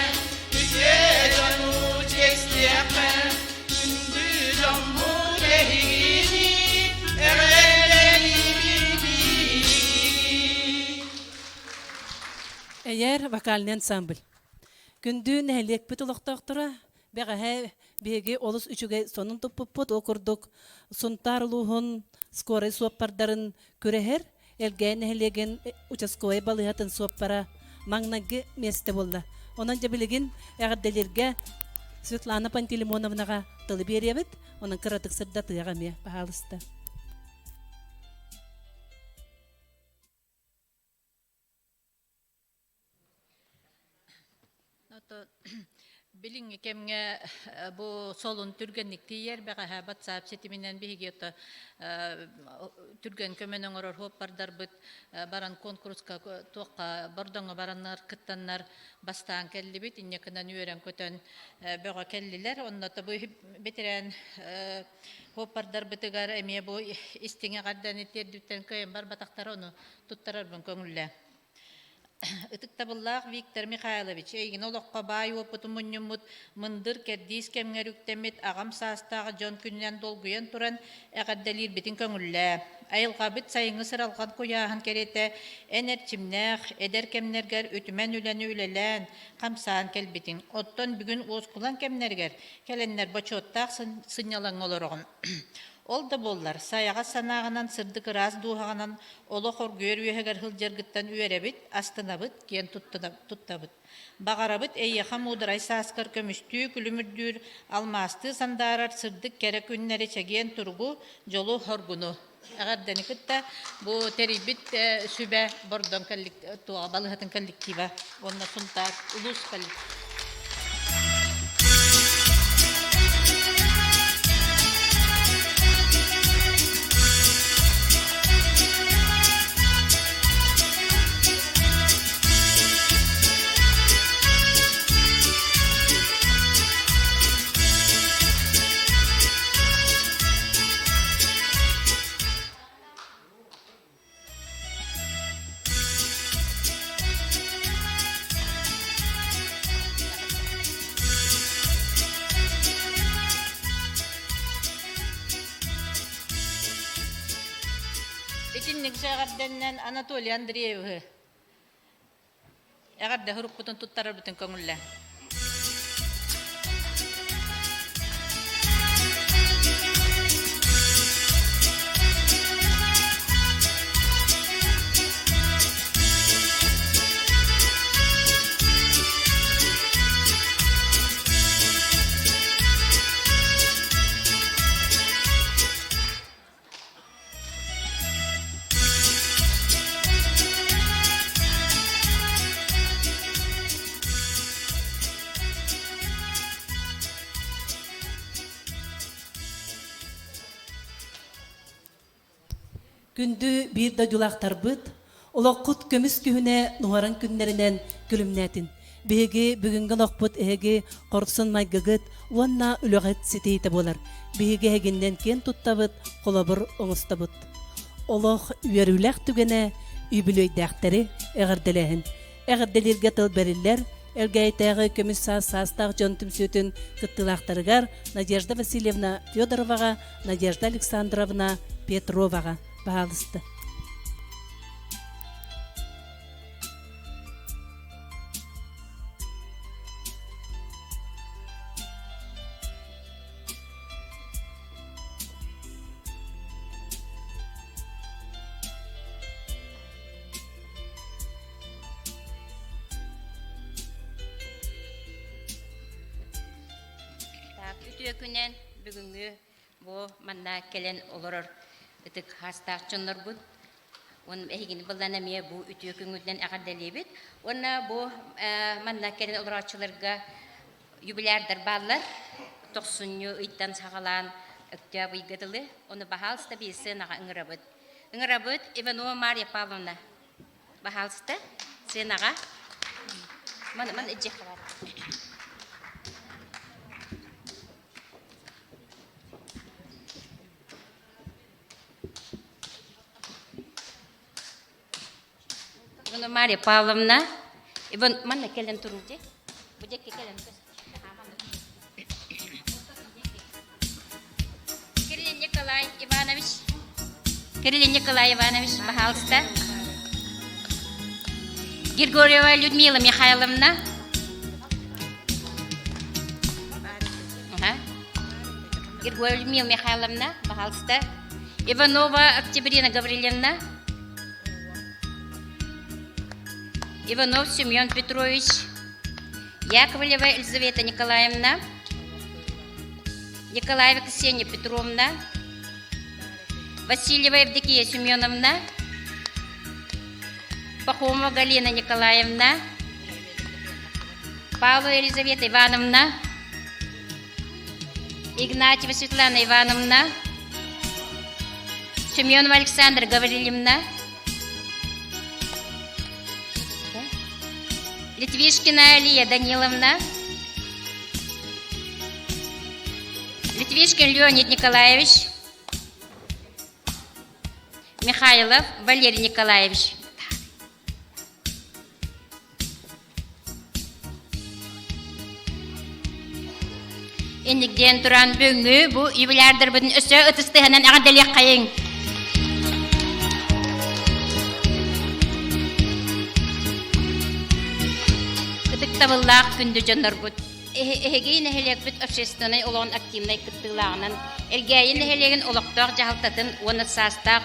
үтүө дьону чиэстиэххэ, күндү дьоммут эһигини эҕэрдэлиибит биһиги. Эйэр вокальный ансамбль. Күндү нэһилиэкпит олохтоохторо, бэҕэһээ биһиги олус үчүгэй сонун туппуппут. Ол курдук Сунтаар улууһун скорай суоппардарын күрэһэр Элгээйи нэһилиэгин участковай балыыһатын суоппара маҥнайгы миэстэ буолла. Онон дьэ билигин эҕэрдэлииргэ Светлана Пантелеймоновнаҕа тылы биэриэбит. Онон кыратык сырдатыаҕа эмиэ, баһаалыста. Билиҥҥи кэмҥэ бу солун түргэнник тиийэр бэҕэһээ WhatsApp ситиминэн биһиги ото түргэн көмөнү оҥорор суоппардарбыт баран куонкуруска туохха Бордоҥҥо бараннар кыттаннар бастаан кэллибит инньэ гынан үөрэн-көтөн бөҕө кэллилэр. Онно бу бэтэрээн суоппардарбытыгар эмиэ бу истиҥ эҕэрдэни тиэрдибиттэн кыайан барбатахтара ону туттарарбын көҥүллээ. Ытыктабыллаах Виктор Михайлович, эйигин олоххо баай уопуту мунньуммут, мындыр кэрдиис кэмҥэр үктэммит аҕам саастаах дьон күнүнэн долгуйан туран эҕэрдэлиирбитин көҥүллээ. Айылҕабыт сайыҥҥы сыралҕан куйааһын кэриэтэ эн эрчимнээх, эдэр кэмнэргэр үтүмэн үлэни үлэлээн, хамсаан кэлбитиҥ. Оттон бүгүн уоскулаҥ кэмнэригэр кэлэннэр бочуоттаах сынньалаҥҥа олороҕун. Ол да буоллар, сайаҕас санааҕынан, сырдык ыраас дууһаҕынан олох оргуйар үөһэгэр сылдьаргыттан үөрэбит, астынабыт, киэн туттабыт. Баҕарабыт эйиэхэ муударай сааскар көмүстүү күлүмүрдүүр, алмаастыы сандаарар сырдык кэрэ күннэри чэгиэн туругу, дьолу-соргуну. Эҕэрдэни кытта бу тэрийбит сүбэ Бордоҥ балыыһатын коллектива уонна Сунтаар улуус коллектива. Итинник эҕэрдэннэн Анатолий Андреевиһы Эҕэрдэ сурукпутун туттарарбытын көҥүллээ. Күндү биир дойдулаахтарбыт, олоххут көмүс күһүнэ нуһаран күннэринэн күлүмнээтин. Биһиги бүгүҥҥү олохпут эһиги хорсун майгыгыт уонна үлэҕит ситиһиитэ буолар. Биһиги эһигиннэн киэн туттабыт, холобур оҥостобут. Олох үөрүүлээх түгэнэ үбүлүөйдээхтэри эҕэрдэлээһин. Эҕэрдэлииргэ тыл бэриллэр Элгээйитээҕи көмүс саас саастаах дьон түмсүүтүн кыттыылаахтарыгар Надежда Васильевна Федороваҕа, Надежда Александровна Петроваҕа. Баһаалыста. Так, үтүө күнэн бүгүҥҥү Бу манна кэлэн олорор ытык хаастаах дьоннорбут уонна эһигини быллан эмиэ бу үтүө күҥҥүтүнэн эҕэрдэлиибит. Уонна бу манна кэлэн олорооччуларга юбилярдар бааллар. Тохсунньу ыйтан саҕалаан Өктөөп ыйга дылы. Ону баһаалыста биир сыанаҕа ыҥырабыт. Ыҥырабыт Иванова Марья Павловна. Баһаалыста сыанаҕа. Ман ман иччиэххэ бар. Мария Павловна. Иван, манна кэлэн туруу дии. Бу дьэкки кэлэн Кирилл Николай Иванович. Кирилл Николай Иванович, пожалуйста. Григорьева Людмила Михайловна. Ага. Григорьева Людмила Михайловна, пожалуйста. Иванова Октябрина Гаврилевна. Иванов Семен Петрович. Яковлева Елизавета Николаевна. Николаева Ксения Петровна. Васильева Евдокия Семеновна. Пахомова Галина Николаевна. Павлова Елизавета Ивановна. Игнатьева Светлана Ивановна. Семенова Александра Гаврильевна. Литвишкина Алия Даниловна. Литвишкин Леонид Николаевич. Михайлов Валерий Николаевич. Инник диэн туран бүгүҥҥү бу юбилярдарбытын өссө ытыстыһанан эҕэрдэлиэххэйиҥ. Ытыктабыллаах күндү дьоннорбут, эһиги нэһилиэкпит общественнай олоҕун активнай кыттыылааҕынан Элгээйи нэһилиэгин олохтоох дьаһалтатын уонна саастаах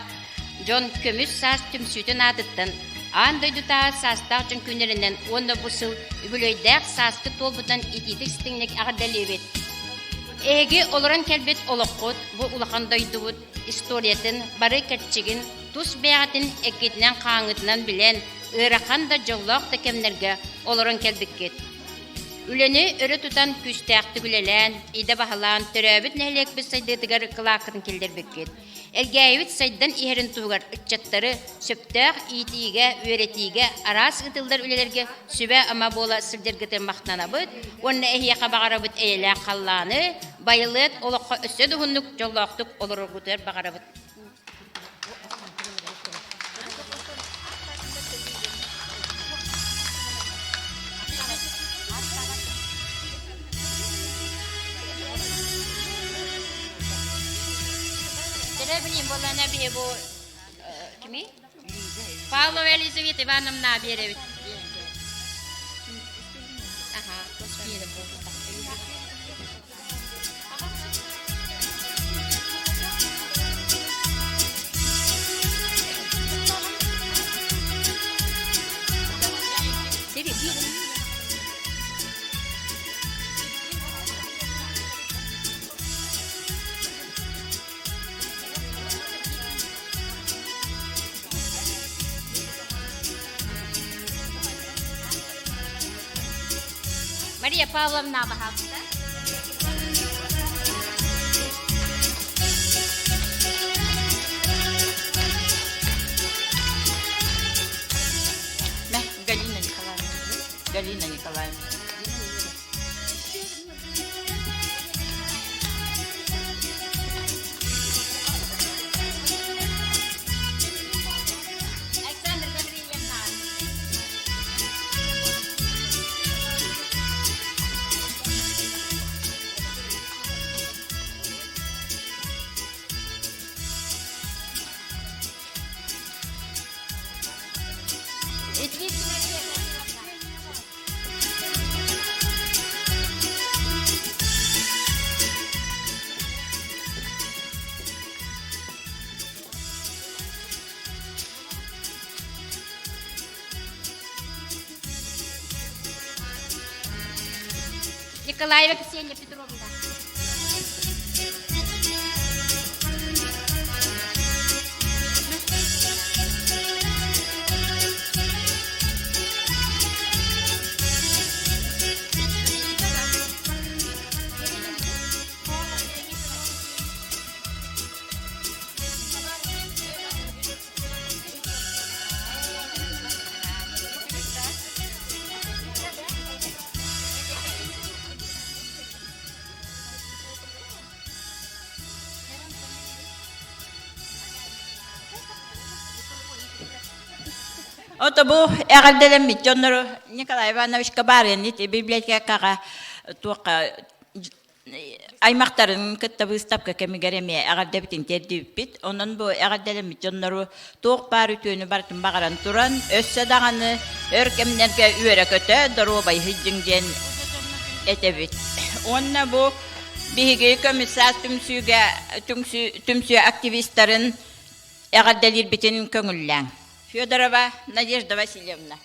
Дьон көмүс саас түмсүүтүн аатыттан аан дойдутааҕы саастаах дьон күннэринэн уонна бу сыл үбүлүөйдээх сааскы туолбутунан итиитик-истиҥник эҕэрдэлиибит. Эһиги олорон кэлбит олоххут бу улахан дойдубут историятын бары кэрчигин тус бэйэҕитин эккитинэн-хааҥҥытынан билэн, ыарахан да дьоллоох да кэмнэргэ олорон кэлбиккит. Үлэни өрө тутан күүстээхтик үлэлээн, идэ баһылаан, төрөөбүт нэһилиэкпит сайдыытыгар кылааккытын киллэрбиккит. Элгээйибит сайдан иһэрин туһугар ыччаттары сөптөөх иитиигэ, үөрэтиигэ, араас ыытыллар үлэлэргэ сүбэ-ама буола сылдьаргытын махтанабыт уонна эһиэхэ баҕарабыт эйэлээх халлааны, байылыат олоххо өссө да уһуннук дьоллоохтук олороргутугар баҕарабыт. Дьэ билим буоллаана биһи бу кими? Павлова Елизавета Ивановна биэрэбит. Аха, Мария Павловна, пожалуйста. Галина Николаевна. Галина Николаевна. Александр Гаврильевна. Николаева Ксения Петровна. Ото бу эҕэрдэлэммит дьоннору Николай Ивановичка баарыан ити библиотекаҕа туохха аймахтарын кытта быыстапка кэмигэр эмиэ эҕэрдэбитин тиэрдибиппит. Онон бу эҕэрдэлэммит дьоннору туох баар үтүөнү барытын баҕаран туран, өссө даҕаны өр кэмнэргэ үөрэ-көтө, доруобай сылдьыҥ диэн этэбит. Уонна бу биһиги көмүс саас түмсүүгэ түмсүү активистарын эҕэрдэлиирбитин көҥүллээҥ. Федорова Надежда Васильевна.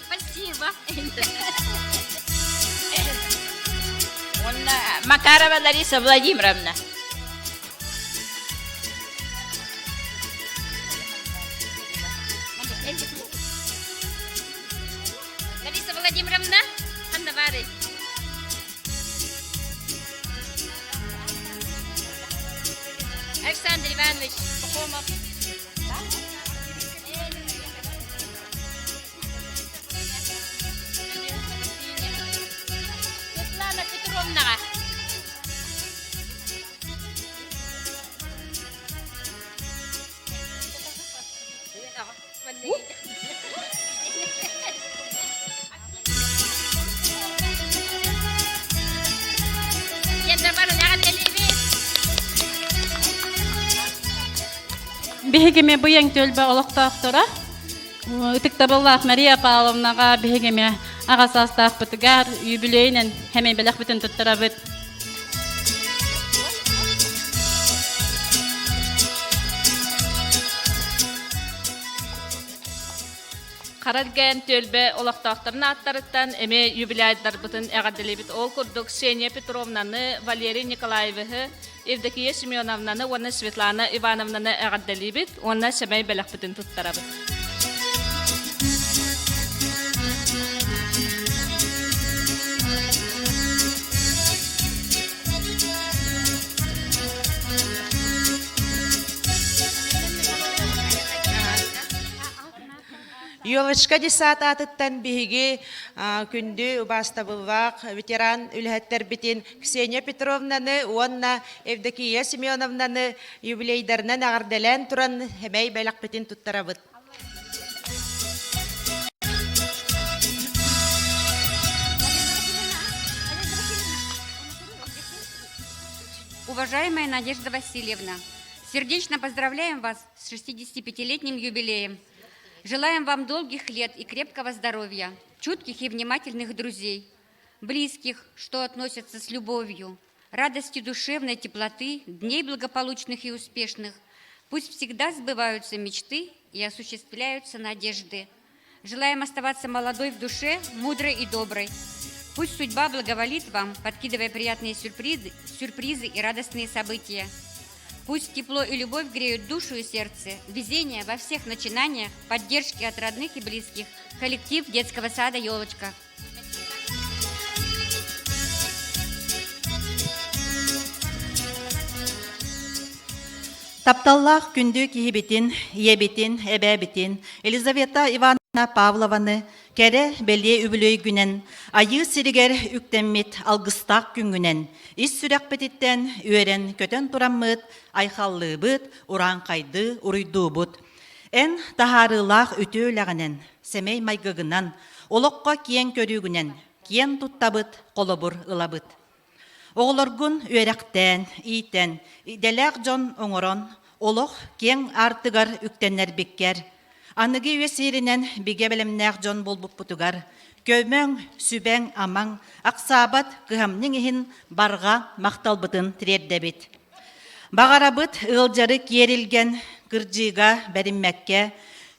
Спасибо. Уонна Макарова Лариса Владимировна. Лариса Владимировна, ханна баарый? Александр Иванович Пахомов. Светлана Петровнаҕа. Биһигими быйаҥ түөлбэ олохтоохторо ытыктабыллаах Мария Павловнаҕа биһигими аҕа саастаахпытыгар юбилейинэн хэмэй бэлэхпитин туттарабыт. Хараргэн түөлбэ олохтоохторун ааттарыттан эмиэ юбилейдарбытын эҕэрдэлиибит. Ол курдук Ксения Петровнаны, Валерий Николаевиһы, Евдокия Семеновнаны уонна Светлана Ивановнаны эҕэрдэлиибит уонна сэмэй бэлэхпитин туттарабыт. Елочка десант аатыттан биһиги күндү убаастабыллаах ветеран үлэһиттэрбитин Ксения Петровнаны уонна Евдокия Семеновнаны юбилейдарынан эҕэрдэлээн туран эмэй бэлэхпитин туттарабыт. Уважаемая Надежда Васильевна, сердечно поздравляем вас с 65-летним юбилеем. Желаем вам долгих лет и крепкого здоровья, чутких и внимательных друзей, близких, что относятся с любовью, радости душевной теплоты, дней благополучных и успешных. Пусть всегда сбываются мечты и осуществляются надежды. Желаем оставаться молодой в душе, мудрой и доброй. Пусть судьба благоволит вам, подкидывая приятные сюрпризы, сюрпризы и радостные события. Пусть тепло и любовь греют душу и сердце, везение во всех начинаниях, поддержки от родных и близких. Коллектив детского сада «Елочка». Тапталлаах күндү киһибитин, ийэбитин, эбээбитин Елизавета Ивановна Павлованы кэрэ бэлиэ үбүлүөйгүнэн Айыы сиригэр үктэммит алгыстаах күҥҥүнэн ис сүрэхпититтэн үөрэн-көтөн тураммыт айхаллыыбыт, урааҥхайдыы уруйдуубут. Эн таһаарыылаах үтүө үлэҕинэн, сэмэй майгыгынан, олоххо киэҥ көрүүгүнэн киэн туттабыт, холобур ылабыт. Оҕолоргун үөрэхтээн, иитэн, идэлээх дьон оҥорон, олох киэҥ аартыгар үктэннэрбиккэр, аныгы үйэ сиэринэн бигэ бэлэмнээх дьон буолбуппутугар, көмөҥ, сүбэҥ-амаҥ, ахсаабат кыһамньыҥ иһин барҕа махталбытын тириэрдэбит. Баҕарабыт ыалдьары киэр илгэн, кырдьыыга бэриммэккэ,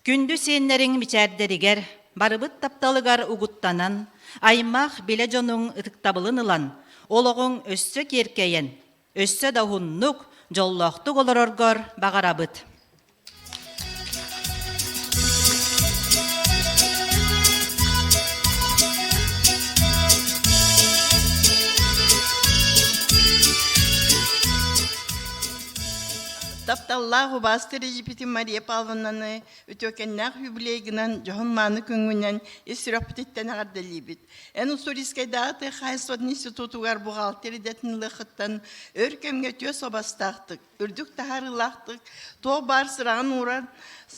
күндү сиэннэриҥ мичээрдэригэр, барыбыт тапталыгар угуттанан, аймах билэ дьонуҥ ытыктабылын ылан, олоҕуҥ өссө киэркэйэн, өссө да уһуннук, дьоллоохтук олороргор баҕарабыт. Тапталлаах убаастыыр эдьиийбитин Мария Павловнаны үтүөкэннээх юбилейгынан, дьоһун-мааны күҥҥүнэн ис сүрэхпититтэн эҕэрдэлиибит. Эн Уссурийскайдааҕы тыа хаһаайыстыбатын институтугар бухгалтер идэтин ылыаххыттан өр кэмҥэ үтүө суобастаахтык, үрдүк таһаарыылаахтык, туох баар сыраҕын ууран,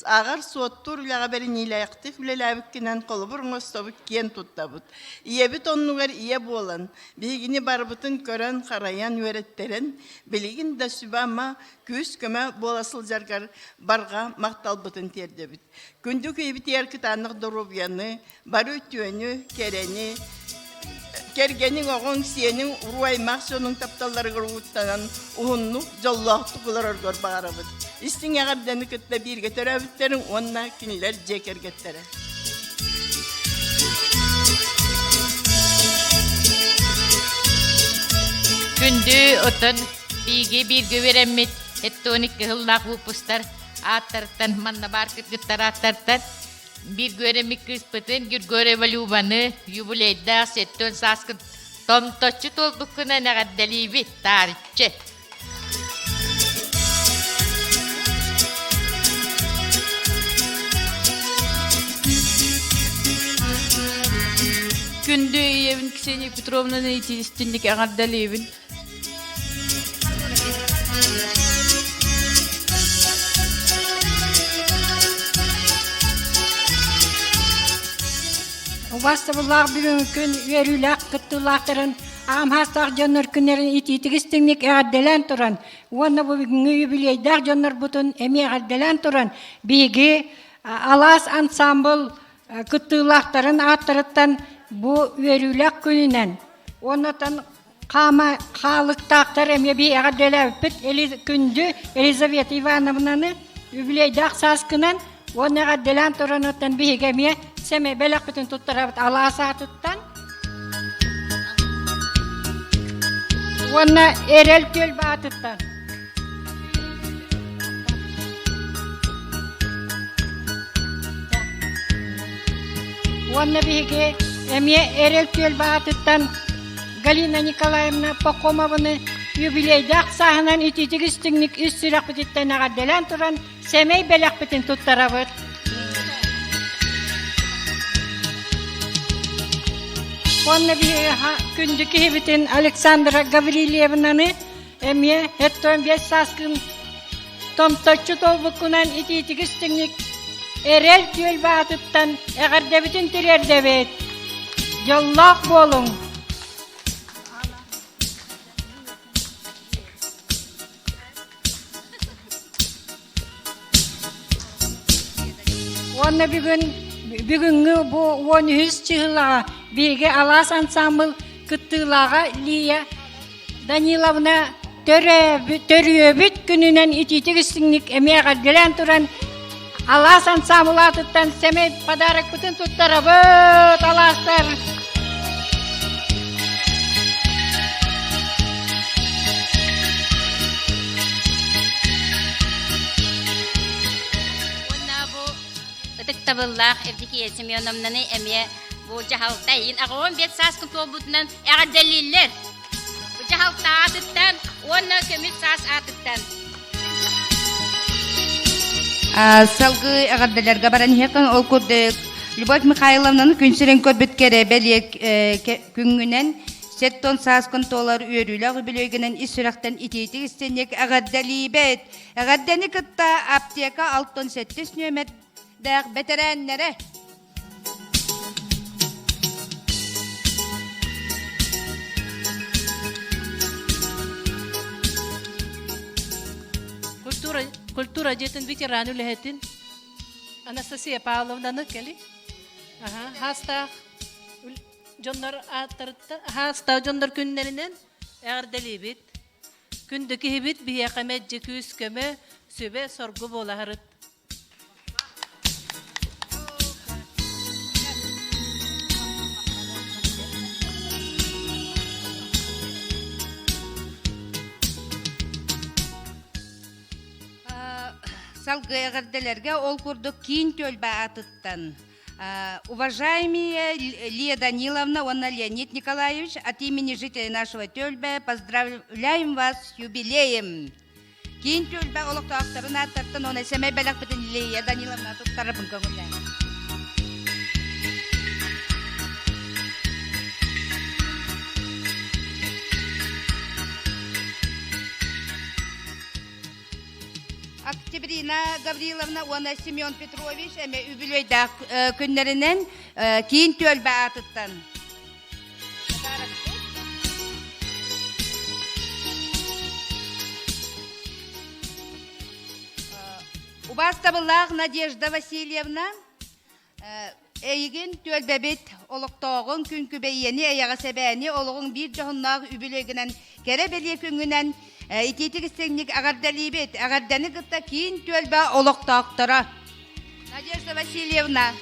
ааҕар-суоттуур үлэҕэ бэриниилээхтик үлэлээбиккинэн холобур оҥостобут, киэн туттабыт. Ийэбит оннугар ийэ буолан, биһигини барыбытын көрөн-харайан, үөрэттэрэн, билигин да сүбэ-ама, күүс-көмө буола сылдьаргар барҕа махталбытын тиэрдэбит. Күндү киһибитигэр кытаанах доруобуйаны, бары үтүөнү, кэрэни, кэргэниҥ, оҕоҥ, сиэниҥ, уруу-аймах дьонуҥ тапталларыгар угуттанан уһуннук, дьоллоохтук олороргор баҕарабыт. Истиҥ эҕэрдэни кытта бииргэ төрөөбүттэриҥ уонна кинилэр дьиэ кэргэттэрэ. Күндү отон бииги бииргэ үөрэммит эттоник кыһыллаах выпустар ааттарыттан манна баар кыргыттар ааттарыттан Биир үөрэммит кыыспытын Григорьева Любаны юбилейдаах сэттиэн сааскын томточчу туолбуккунан эҕэрдэлиибит, таарыччы! Күндү ийэбин Ксения Петровнаны итиистинник эҕэрдэлиибин. Убаастабыллаах бүгүҥҥү күн үөрүүлээх кыттыылаахтарын аҕам дьоннор күннэрин итиитик истиҥник эҕэрдэлээн туран уонна бу бүгүҥҥү юбилейдаах дьоннорбутун эмиэ эҕэрдэлээн туран биһиги Алаас ансаамбыл кыттыылаахтарын ааттарыттан бу үөрүүлээх күнүнэн уоннатан хаама хаалыктаахтар эмиэ би эҕэрдэлээбиппит күндү Елизавета Ивановнаны үбүлүөйдээх сааскынан уонна эҕэрдэлээн туран оттон биһиги эмиэ сэмэй бэлэхпитин туттарабыт алаас аатыттан уонна эрэл түөлбэ аатыттан Уонна биһиги эмиэ эрэл түөлбэ аатыттан Галина Николаевна Пахомованы юбилейдаах сааһынан итиитик истиҥник ис сүрэхпититтэн эҕэрдэлээн туран сэмэй бэлэхпитин туттарабыт. Уонна биһиги күндү киһибитин Александра Гаврильевнаны Эмиэ 75 сааскын томточчу туолбуккунан итиитик истиҥник эрэл түөлбэ аатыттан эҕэрдэбитин тириэрдэбит. Дьоллоох буолуҥ! Уонна бүгүн бүгүҥҥү бу 13 чыһылаҕа биһиги Алаас ансаамбыл кыттыылааҕа Лия Даниловна төрүөбүт күнүнэн итиитик истиҥник эмиэ эҕэрдэлээн туран Алаас ансаамбыл аатыттан сэмэй подарокпытын туттарабыт алаастар! Уонна бу ытыктабыллаах Евдокия Семеновнаны эмиэ бу дьаһалта иһин 85 сааскын туолбутунан эҕэрдэлииллэр. Бу дьаһалта аатыттан уонна көмүс саас аатыттан. Салгыы эҕэрдэлэргэ баран иһиэххин ол курдук Любовь Михайловнаны күн сирин көрбүт кэрэ бэлиэ күҥҥүнэн сэттон сааскын туолар үөрүүлээх үбүлүөйгүнэн ис сүрэхтэн итиитик истинник эҕэрдэлиибит. Эҕэрдэни кытта аптека алтан сэттис нүөмэрдээх бэтэрээннэрэ. Культура, культура дьиэтин ветеран үлэһитин Анастасия Павловнаны кэли. Аха, хаастаах дьоннор ааттарыттан, хаастаах дьоннор күннэринэн эҕэрдэлиибит. Күндү киһибит биһиэхэ мэлдьи күүс-көмө, сүбэ-соргу буолаһарыт. Салгыы эҕэрдэлэргэ ол курдук киин түөлбэ аатыттан Уважаемые Лия Даниловна уонна Леонид Николаевич, от имени жителей нашего Тюльбе поздравляем вас с юбилеем! Киин түөлбэ олохтоохторун ааттартан уонна сэмэй бэлэхпитин Лилия Даниловна туттарабын көҥүллээн. Октябрина Гавриловна уонна Семен Петрович эмэ үбүлүөйдээх күннэринэн киин түөлбэ аатыттан Убаастабыллаах Надежда Васильевна, эйигин түөлбэбит олохтооҕуҥ күн күбэйиэни эйэҕэс эбээни олоҕуҥ биир дьоһуннаах үбүлүөйгүнэн кэрэ бэлиэ күҥҥүнэн итиитик истиҥник эҕэрдэлиибит. Эҕэрдэни кытта киин түөлбэ олохтоохторо. Надежда Васильевна.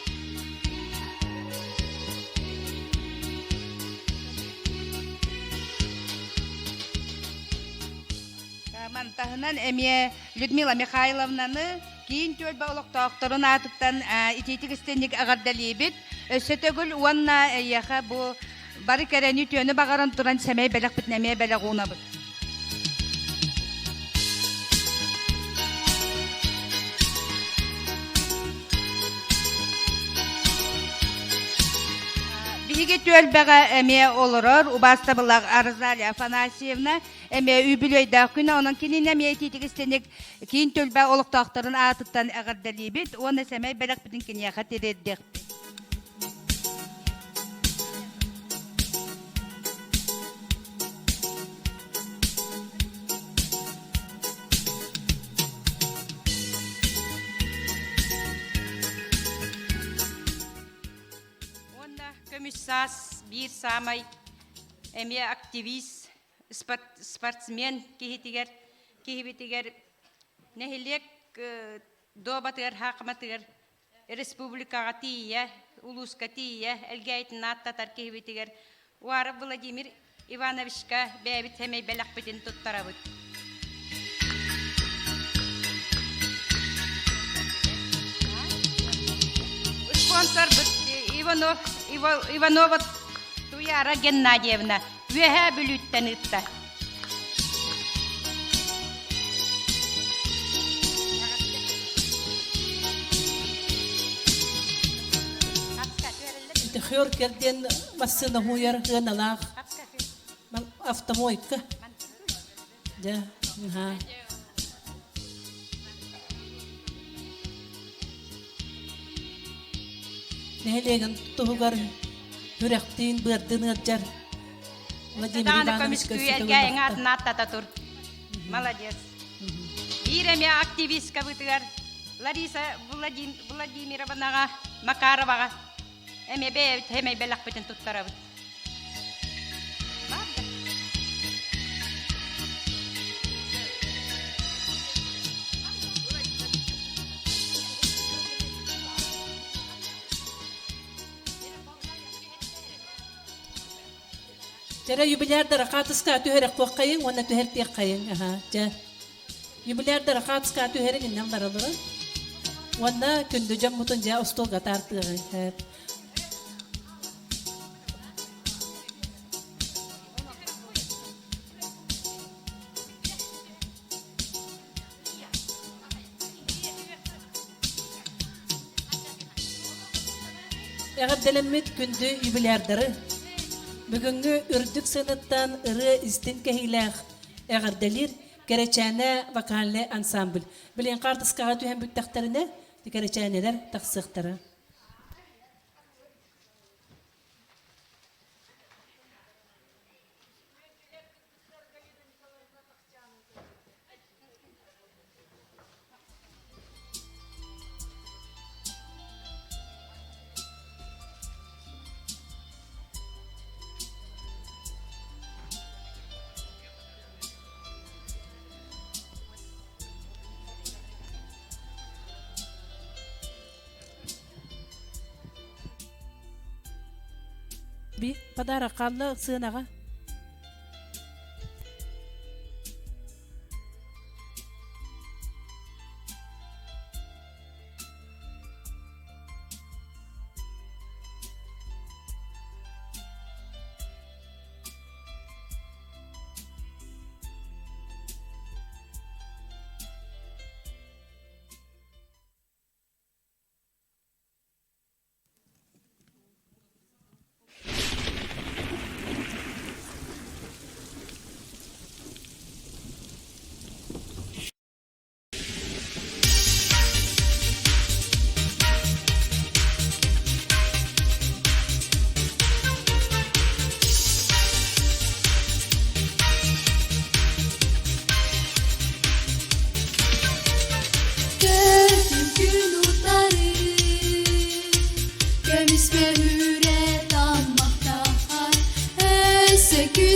Мантаһынан эмиэ Людмила Михайловнаны киин түөлбэ олохтоохторун аатыттан итиитик истинник эҕэрдэлиибит. Өссө төгүл уонна эйиэхэ бу бары кэрэни үтүөнү баҕаран туран сэмэй бэлэхпитин эмиэ бэлэх уунабыт. Биһиги түөлбэҕэ эмиэ олорор убаастабыллаах Розалия Афанасьевна эмиэ үбүлүөйдээх күнэ, онон кинини эмиэ итиитик истиник киин түөлбэ олохтоохторун аатыттан эҕэрдэлиибит уонна сэмэй бэлэхпитин киниэхэ тириэрдиэхпит. Уонна көмүс саас биир саамай эмиэ активист, спортсмен киһитигэр, киһибитигэр нэһилиэк дуобатыгар, хаахыматыгар республикаҕа тиийэ, улууска тиийэ Элгээйитин ааттатар киһибитигэр Уаров Владимир Ивановичка бэйэбит сэмэй бэлэхпитин туттарабыт. Спонсорбут Иванов, Иванова Туяра Геннадьевна Үөһээ Бүлүүттэн ыытта. Хёркер диэн массыына хууйар ыаналаах автомойка. Дьэ, наһаа. Нэһилиэгин туһугар күрэхтиин быардыын ыалдьар Владимир Даҕаны Иванович көмүскүү элгээйиҥ атын ааттата тур. Молодец. Биир эмиэ активисткабытыгар Лариса Владимировнаҕа Макароваҕа эмиэ бэйэбит сэмэй бэлэхпитин туттарабыт. Дьэрэ юбилярдара хаатыска түһэрэх куоххайыҥ уонна түһэртиэххэйиҥ. Аха, дьэ. Юбилярдара хаатыска түһэрин иннэн баралара. Уонна күндү дьоммутун дьэ остуолга таартыаҕыҥ. Эҕэрдэлэммит күндү юбилярдары бүгүҥҥү үрдүк сыанаттан ырыа истиҥ кэһиилээх эҕэрдэлиир Кэрэчээнэ вокальнай ансамбль. Билигин хаартыскаҕа түһэн бүттэхтэринэ, кэрэчээнэлэр тахсыахтара. Би подарок хаалла сыанаҕа.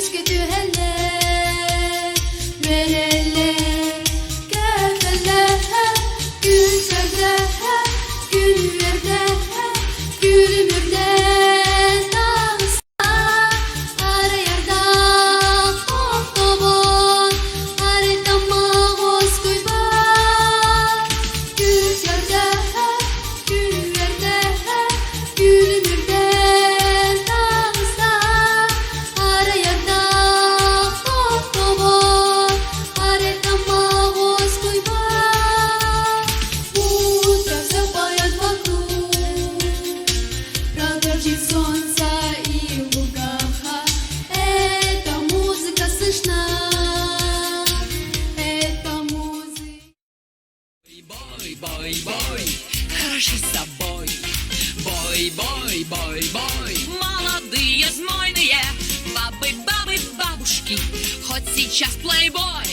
Сүүскэ түһэллэр, үөрэллэр, көтөллөр, күн сырдыга, күн үөрдэ, күлүмүрдэс таҕыста, арыйардаах тохтобот, арыйтаммах уоскуйбат. Күн сырдыга, күн үөрдэ, күлүмүрдэс таҕыста, арыйардаах тохтобот, арыйтаммах уоскуйбат. Утро все поет вокруг, про дождь солнца и лугаха. Эта музыка слышна, эта музыка. Бой, бой, бой, хороши собой. Бой, бой, бой, бой. Молодые, знойные, бабы, бабы, бабушки. Хоть сейчас плейбой.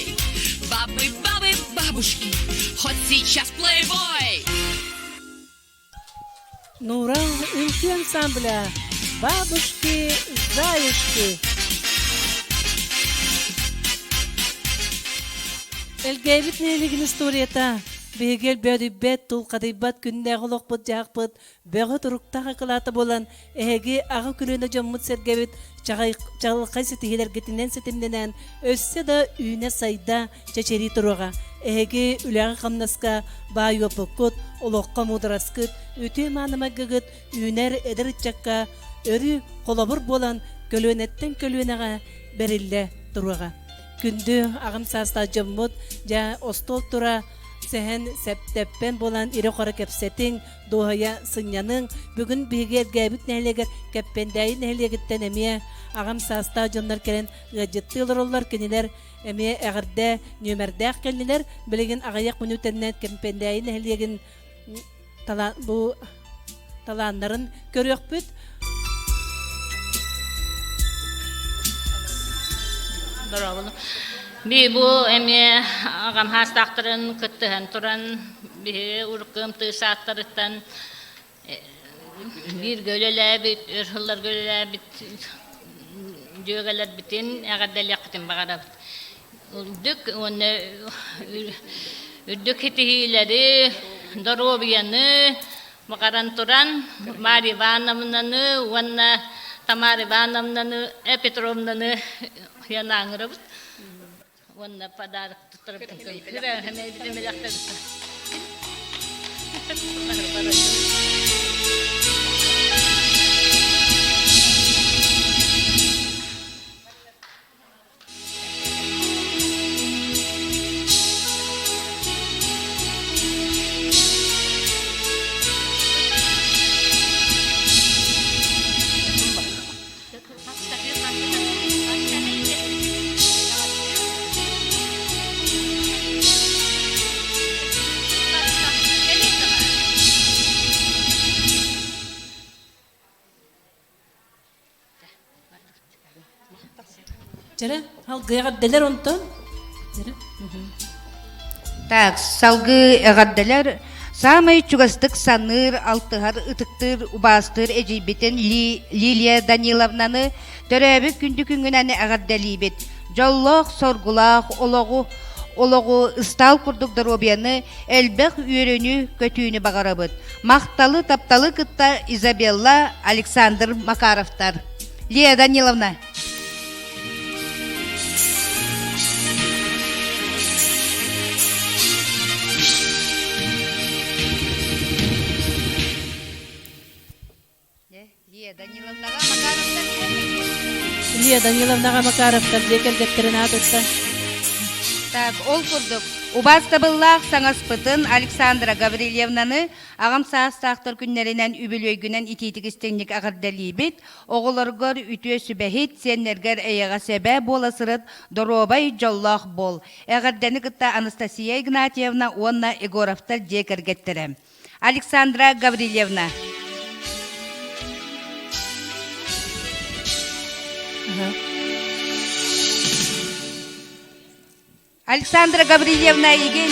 Бабы, бабы, бабушки. Хоть сейчас плейбой. Нурал үҥкүү ансамбля «Бабушки, заюшки». Элгээбит нэһилиэгин историята биһиги өлбөөдүйбэт, тулхадыйбат күннээҕи олохпут-дьаһахпыт бөҕө туруктаах акылаата буолан, эһиги аҕа көлүөнэ дьоммут-сэргэбит чаҕылхай ситиһиилэргитинэн ситимнэнэн, өссө да үүнэ-сайда, чэчирии туруоҕа. Эһиги үлэҕэ-хамнаска баай уоппуккут, олоххо муудараскыт, үтүө мааны майгыгыт үүнэр эдэр ыччакка өрүү холобур буолан көлүөнэттэн көлүөнэҕэ бэриллэ туруоҕа. Күндү аҕам саастаах дьоммут, дьэ, остуол тура сэһэн сэптэппэн буолан ирэ-хоро кэпсэтиҥ, дуоһуйа сынньаныҥ. Бүгүн биһиги Эргээбит нэһилиэгэр Кэппэндээйи нэһилиэгиттэн эмиэ аҕам саастаах дьоннор кэлэн ыалдьыттыы олороллор. Кинилэр эмиэ эҕэрдэ нүөмэрдээх кэллилэр. Билигин аҕыйах мүнүүтэннэн Кэппэндээйи нэһилиэгин бу талааннарын көрүөхпүт. Дорооболу. Би бу эмиэ аҕам хаастаахтарын кыттыһан туран биһи уруккум тыыс ааттарыттан бииргэ үлэлээбит, өр сылларга үлэлээбит дьүөгэлэрбитин эҕэрдэлиэхпитин баҕарабыт. Үрдүк уонна үрдүк ситиһиилэри, доруобуйаны баҕаран туран Марья Ивановнаны уонна Тамара Ивановнаны, Петровнаны янааңырабыт. Уонна подарок туттарбытын Чэрэ, алгы эҕэрдэлэр онтон. Так, салгыы эҕэрдэлэр саамай чугастык саныыр, алтыһар, ытыктыыр, убаастыыр эдьиийбитин Лилия Даниловнаны төрөөбүт күндү күҥҥүнэн эҕэрдэлиибит. Дьоллоох, соргулаах олоҕу, олоҕу ыстаал курдук доруобуйаны, элбэх үөрүүнү, көтүүнү баҕарабыт. Махталы, тапталы кытта Изабелла, Александр Макаровтар. Лия Даниловна. Лия Даниловнаҕа Макаровтар Лия Даниловнаҕа Макаровтар дьиэ кэргэттэрин аатыттан. Так, ол курдук, убаастабыллаах саҥаспытын Александра Гаврильевнаны аҕам саастаахтар күннэринэн үбүлүөйгүнэн итиитик истиҥник эҕэрдэлиибит. Оҕолоргор үтүө сүбэһит, сиэннэргэр эйэҕэс эбээ буола сырыт, доруобай, дьоллоох буол. Эҕэрдэни кытта Анастасия Игнатьевна уонна Егоровтар дьиэ кэргэттэрэ. Александра Гаврильевна. Александра Гаврильевна Игин.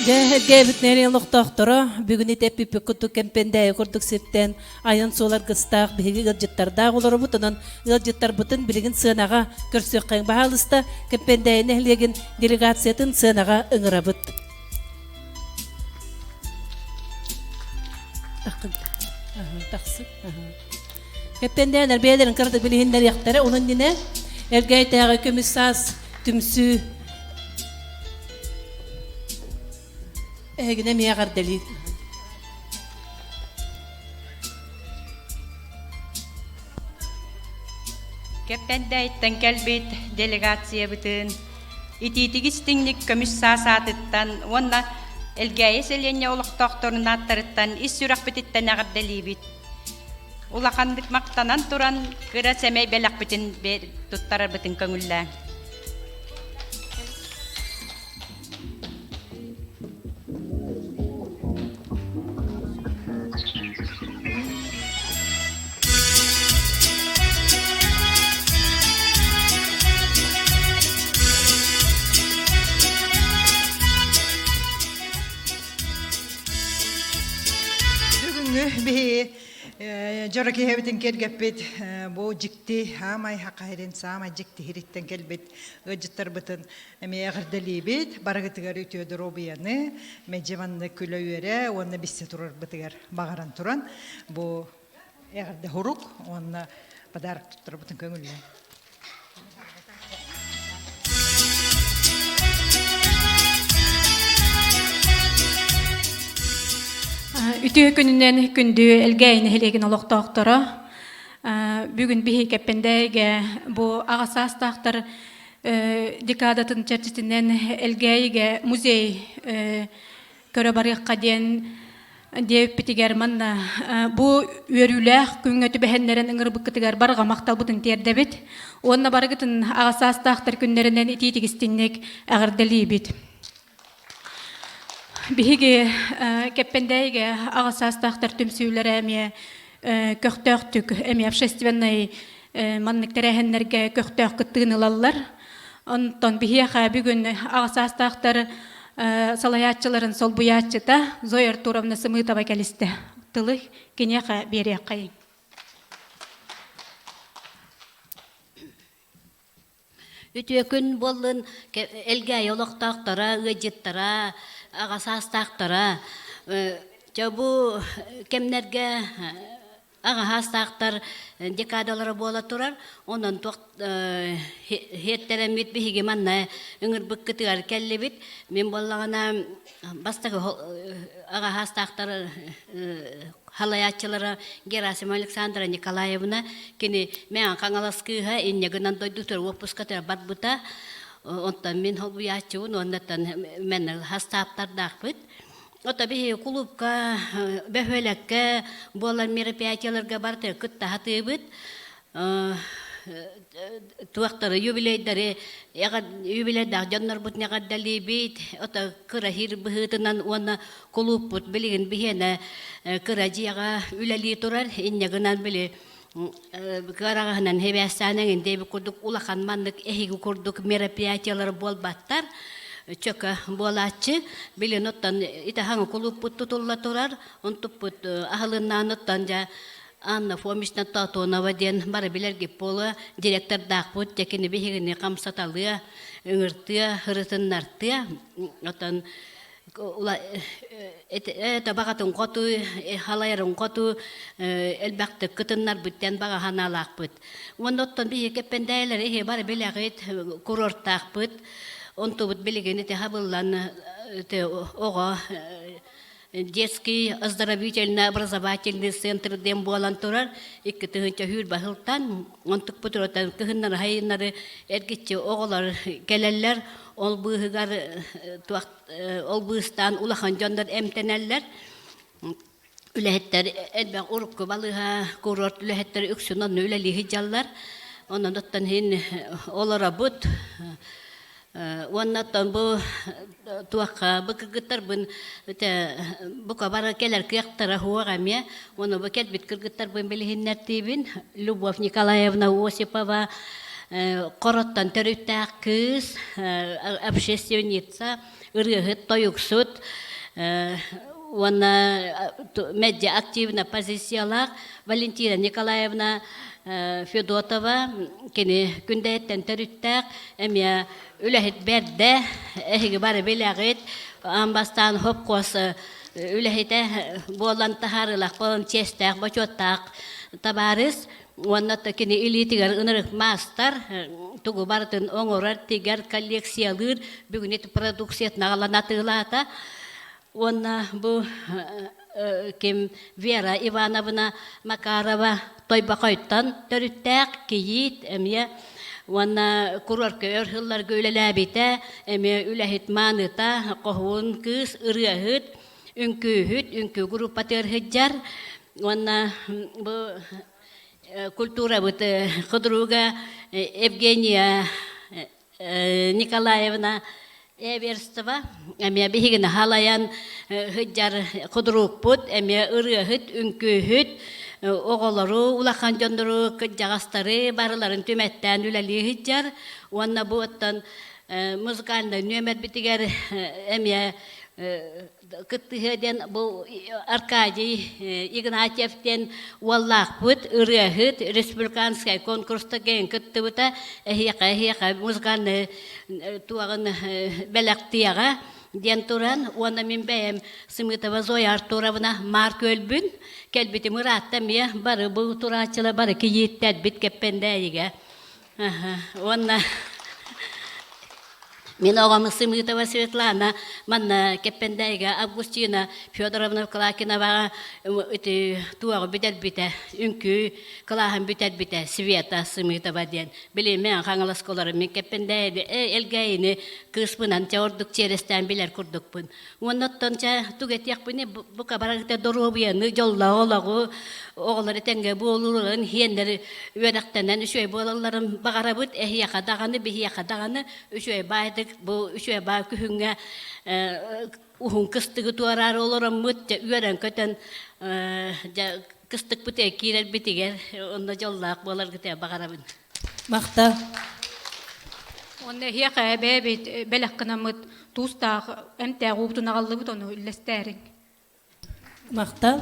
Дьэ, эргээбит нэһилиэк олохтоохторо бүгүн ити эппиппит курдук Кэмпэндээйи курдук сиртэн айан суол аргыстаах биһиги ыалдьыттардаах олоробут. Онон ыалдьыттарбытын билигин сыанаҕа көрсүөххэйиҥ. Баһаалыста, Кэмпэндээйи нэһилиэгин делегациятын сыанаҕа ыҥырабыт. Тахсын. Кэппэндээлэр бэйэлэрин кыратык билиһиннэриэхтэрэ. Онон иннинэ Элгээйитээҕи көмүс саас түмсүү эһигини эмиэ эҕэрдэлиир. Кэппэндээйиттэн кэлбит делегациябытын итиитик истиҥник көмүс саас аатыттан уонна Элгээйи сэлиэнньэ олохтоохторун ааттарыттан ис сүрэхпититтэн эҕэрдэлиибит. Улаханнык махтанан туран, кыра сэмэй бэлэхпитин туттарарбытын көҥүллээҥ. Бүгүҥҥү биһи дьоро киһибитин киэргэппит бу дьикти хаамай хахайрин саамай дьикти иһириттэн кэлбит ыалдьыттарбытын эмиэ эҕэрдэлиибит барыгытыгар үтүө доруобуйаны мэлдьи маннык күлэ-үөрэ уонна билсэ турарбытыгар баҕаран туран бу эҕэрдэ хурук уонна подарок туттарбытын көҥүллээн Үтүө күнүнэн күндү Элгээйи нэһилиэгин олохтоохторо. Бүгүн биһи Кэппэндээйигэ бу аҕа саастаахтар декадатын чэрчитинэн Элгээйигэ музей көрө барыахха диэн диэбиппитигэр манна бу үөрүүлээх күҥҥэ түбэһэннэрэн ыҥырбыккытыгар барҕа махталбытын тиэрдэбит уонна барыгытын аҕа саастаахтар күннэринэн итиитик-истиҥник эҕэрдэлиибит. Биһиги Кэппэндээйигэ аҕа саастаахтар түмсүүлэрэ эмиэ көхтөөхтүк эмиэ общественнай маннык тэрээһиннэргэ көхтөөх кыттыыны ылаллар. Онтон биһиэхэ бүгүн аҕа саастаахтар салайааччыларын солбуйааччыта Зоя Артуровна Сымытова кэлистэ. Тылы киниэхэ биэриэххэйиҥ. Үтүө күн буоллун Элгээйи олохтоохторо, ыалдьыттара, аҕа саастаахтара. Дьэ бу кэмнэргэ аҕа саастаахтар декадалара буола турар. Онон туох иһиттэрэммит биһиги манна ыҥырбыккытыгар кэллибит. Мин буоллаҕына бастакы аҕа саастаахтар халайааччылара Герасима Александра Николаевна кини Мэҥэ Хаҥалас кыыһа инньэ гынан дойдутугар уоппускатыгар барбыта. Онтон мин холбуйааччыбын уоннаттан мен хастааптардаахпыт. Ото биһи кулуупка, бөһүөлэккэ буолар мероприятиеларга барытыгар кытта сатыыбыт. Туохтары юбилейдары юбилейдаах дьоннорбутун эҕэрдэлиибит. Ото кыра иһир быһыытынан уонна кулууппут билигин биһиэнэ кыра дьиэҕэ үлэлии турар. Инньэ гынан били кыараҕаһынан хибээстээн эҥин диэбит курдук улахан маннык эһиги курдук мероприятиелар буолбаттар чөкө буолааччы билин оттон итаһаҥы кулууппут тутулла турар онтуппут аһылыннаан оттон дьэ Анна Фомична Тотонова диэн бары билэргит буолуо директордаахпыт дьэ кини биһигини хамсаталыа ыҥыртыа ырытыннартыа оттон табаҕатын хоту, халайарын хоту элбэхтик кытыннарбыт диэн баҕа санаалаахпыт. Уонна оттон биһиги кэппэндээйилэри иһи бары билэҕит, курортаахпыт. Онтубут билигин ити хабыллан оҕо детский оздоровительно-образовательный центр диэн буолан турар. 2 тыһыынча баһылтан онтукпут кыһыннары хайыннары эргиччи оҕолор кэлэллэр. Ол быыһыгар туох ол быыстаан улахан дьоннор эмтэнэллэр. Үлэһиттэр элбэх урукку балыыһа, курорт үлэһиттэр үксүн онно үлэлии сылдьаллар. Онон оттон иһин олоробут. Уонна оттон бу туохха бу кыргыттарбын бука бары кэлэр кыахтара суох эмиэ. Уонна бу кэлбит кыргыттарбын билиһиннэртиибин. Любовь Николаевна Осипова Хороттон төрүттээх кыыс, общественница. ырыаһыт, тойуксут уонна медиа активна позициялаах Валентина Николаевна Федотова кини күндэйиттэн төрүттээх эмиэ үлэһит бэрдэ эһиги бары билэҕит аан бастаан хопкуос үлэһитэ буолан таһаарыылаах буолан чиэстээх бочуоттаах табаарыс уонна кини илиитигэр ынырык маастар тугу барытын оҥорор тигэр коллекциялыыр бүгүн ити продукциятын аҕалан атыылаата уонна бу ким Вера Ивановна Макарова Тойбохойтон төрүттээх кийиит эмиэ уонна курорка өр сылларга үлэлээбитэ эмиэ үлэһит мааныта хоһуун кыыс ырыаһыт үҥкүүһүт үҥкүү группатыгар сылдьар уонна бу культурабыт худруга Евгения Николаевна Эверстова эмиэ биһигини халайан сылдьар худруукпут, эмиэ ырыаһыт, үҥкүүһүт, оҕолору, улахан дьоннору, кырдьаҕастары барыларын түмэттээн үлэлии сылдьар. Уонна бу оттон музыкальнай нүөмэрбитигэр эмиэ кыттыһыа диэн бу Аркадий Игнатьев диэн уоллаахпыт, ырыаһыт, республиканскай конкурста кэлин кыттыбыта, эһиэхэ эһиэхэ музыкальный туоҕун бэлэхтиэҕэ диэн туран уонна мин бэйэм Сымытова Зоя Артуровна Маар Күөлбүн кэлбитим ыраатта эмиэ бары бу турааччылар бары кийииттэрбит Кэппэндээйигэ уонна Мин оҕом Сымытова Светлана манна Кэппэндээйигэ Августина Федоровна Клакиноваҕа ити туоҕу бүтэрбитэ, үҥкүү кылааһын бүтэрбитэ Света Сымытова диэн. Билиммин Хаҥаласка олорон мин Кэппэндээйини Элгээйини кыыспынан чэ ордук чиэрэстээн билэр курдукпун. Уонна оттон чэ тугу этиэхпиний бука барыта доруобуйаны, дьоллоох олоҕу, оҕолор этэҥҥэ буолууларын, иһиэннэри үөрэхтэнэн үчүгэй буолалларын баҕарабыт. Эһиэхэ даҕаны, биһиэхэ даҕаны үчүгэй баайдык бу үчүгэй баай күһүҥҥэ уһун кыстыгы туораары олороммут дьэ үөрэн-көтөн дьэ кыстыкпыт киирэрбитигэр онно дьоллоох буоларгытыгар баҕарабын. Махтал. Уонна эһиэхэ бэйэбит бэлэх гынаммыт туустаах эмтээх уубутун аҕаллыбыт ону үллэстээриҥ. Махтал.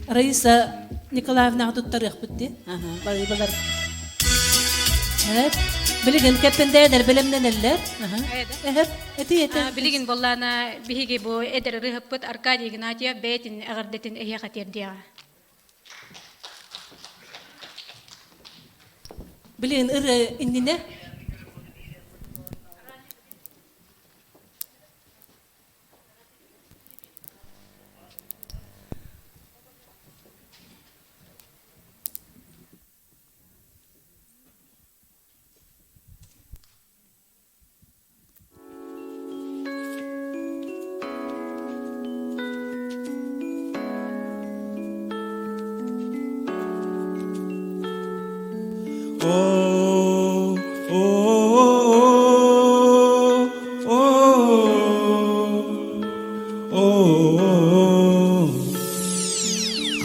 Раиса Николаевнаҕа туттарыахпыт дии. Аха, барыыбалар. Билигин кэппэндээдэр бэлэмнэнэллэр. Эһэп, эти эти. Билигин боллаана биһиги бу эдэр ырыһыппыт Аркадий Игнатьев бэйэтин эҕэрдэтин эһиэхэ тиэрдиэҕэ. Билигин ырыа иннинэ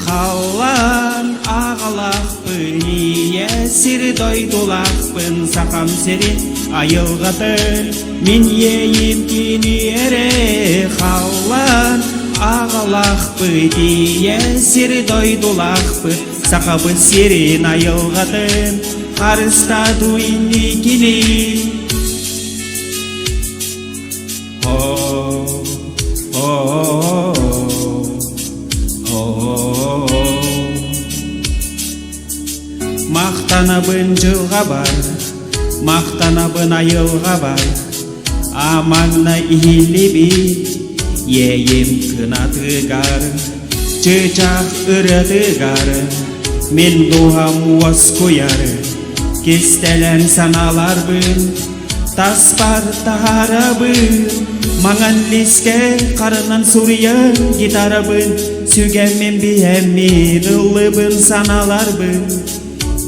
Халлаан аҕалаахпын ийэ сир дойдулаахпын сахам сирин айылҕатын мин иэйим кини эрэ халлаан аҕалаахпыт ийэ сир дойдулаахпыт сахабыт сирин айылҕатын харыстаату инникини Махтанабын дьылҕабар, махтанабын айылҕабар, Аманна иһиллибит иэйим кынатыгар, чыычаах ырыатыгар мин дууһам уоскуйар, кистэлэҥ санааларбын Таспар таһаарабын, маҥан лискэ харынан суруйар гитарабын, сүгэммин биһэммин, ыллыбын санааларбын.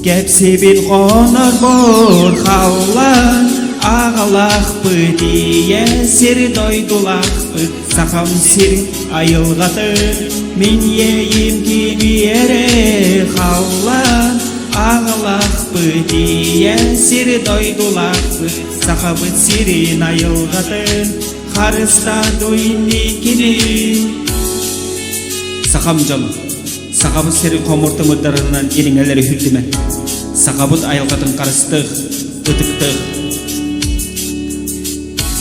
Кэпсибин хонорбор халлаан, аҕалаахпыт ийэ сир дойдулаахпыт, сахам сир айылҕатын, мин иэйим кини эрэ халлаан, Аҕалаахпыт ийэ сир дойдулаахпыт, Сахабыт сирин айылҕатын. Харыстаду инникини Сахам дьоно, сахабыт сирин хомуртумурдарынан ириҥэлэри үрдүмэ. Сахабыт айылҕатын харыстыах, ытыктыах.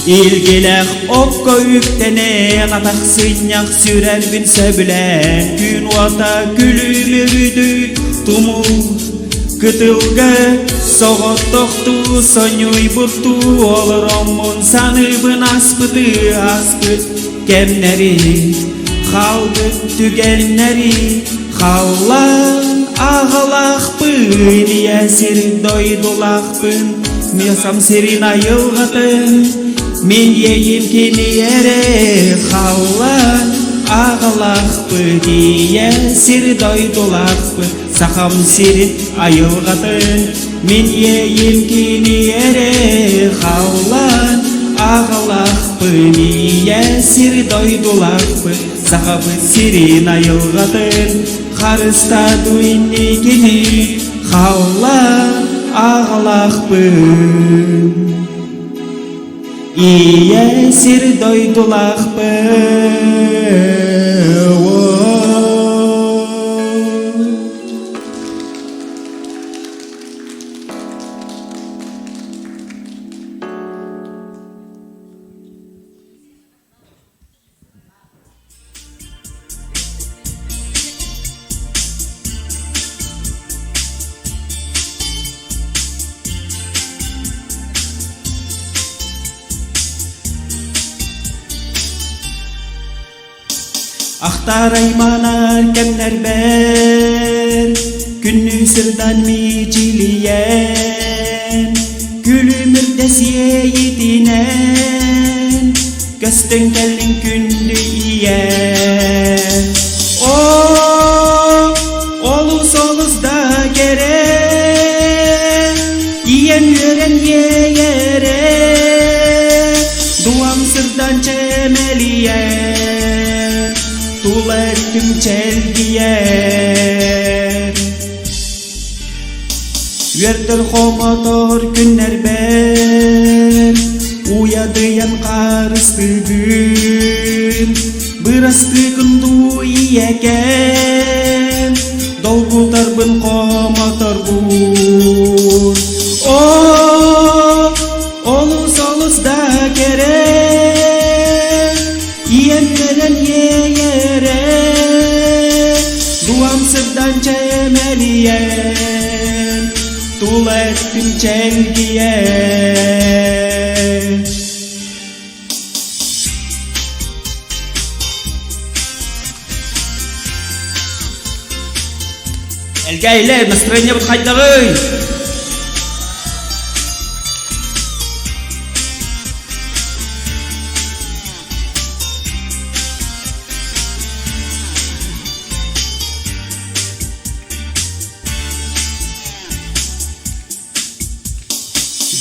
Илгилээх окко үктэнэн атах сынньах сүрэрбин сөбүлээн күн уота күлүмүрүдү тумул кытылга соҕотохтуу сонньуйбуттуу олороммун саныыбын аспыты аспыт кэмнэри хаалбыт түгэннэри халлаан аҕалаахпын ийэ сир дойдулаахпын миэхэм сирин айылҕатын мин иэйим кини эрэ халлаан аҕалаахпын ийэ сир дойдулаахпын сахам сирин айылҕатын мин иэйим кини эрэ халлаан аҕалаахпын ийэ сир дойдулаахпын сахабыт сирин айылҕатын харыстаату инникини халлаан аҕалаахпын ийэ сир дойдулаахпын Ахтар айманар кэмнэрбэр Күннүү сырдан мичилийэн Күлүмүрдэ сиэйитинэн Көстөн кэллиҥ күндү ийэм Оо, олус олус да кэрэ Ийэм үөрэн иэйэрэ Дуам сырдан чэмэлийэн Тула өттүм чэлгийэр Үөрдэр хомотор күннэрбэр Уйадыйан харыстыгын Бырастыгын дуу ийэкэм Долгутарбын хомоторбун Оо, олус олус да кэрэ Ийэм үөрэн иэйэрэ Дуам сырдан чэмэлийэн Тула өттүм чэлгийэн Элгээйлэр, настроениебыт хайдаҕый?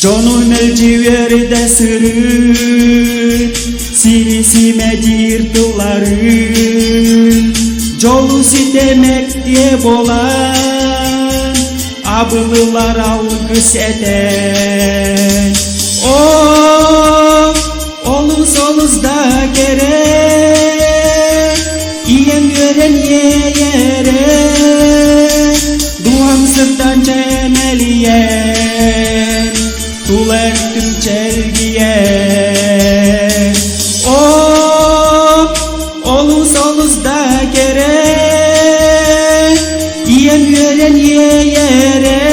Дьону мэлдьи үөрдэ сырыт, сири симэдиир тылларын, дьолу ситэмэктиэ буолан, абылылар алгыс этэн. Оо, олус олус да кэрэ, ийэм үөрэн иэйэрэ, Дууһам сырдан чэмэлийэн, тула өттүм чэлгийэн. Оо, олус олус да кэрэ, ийэм үөрэн иэйэрэ,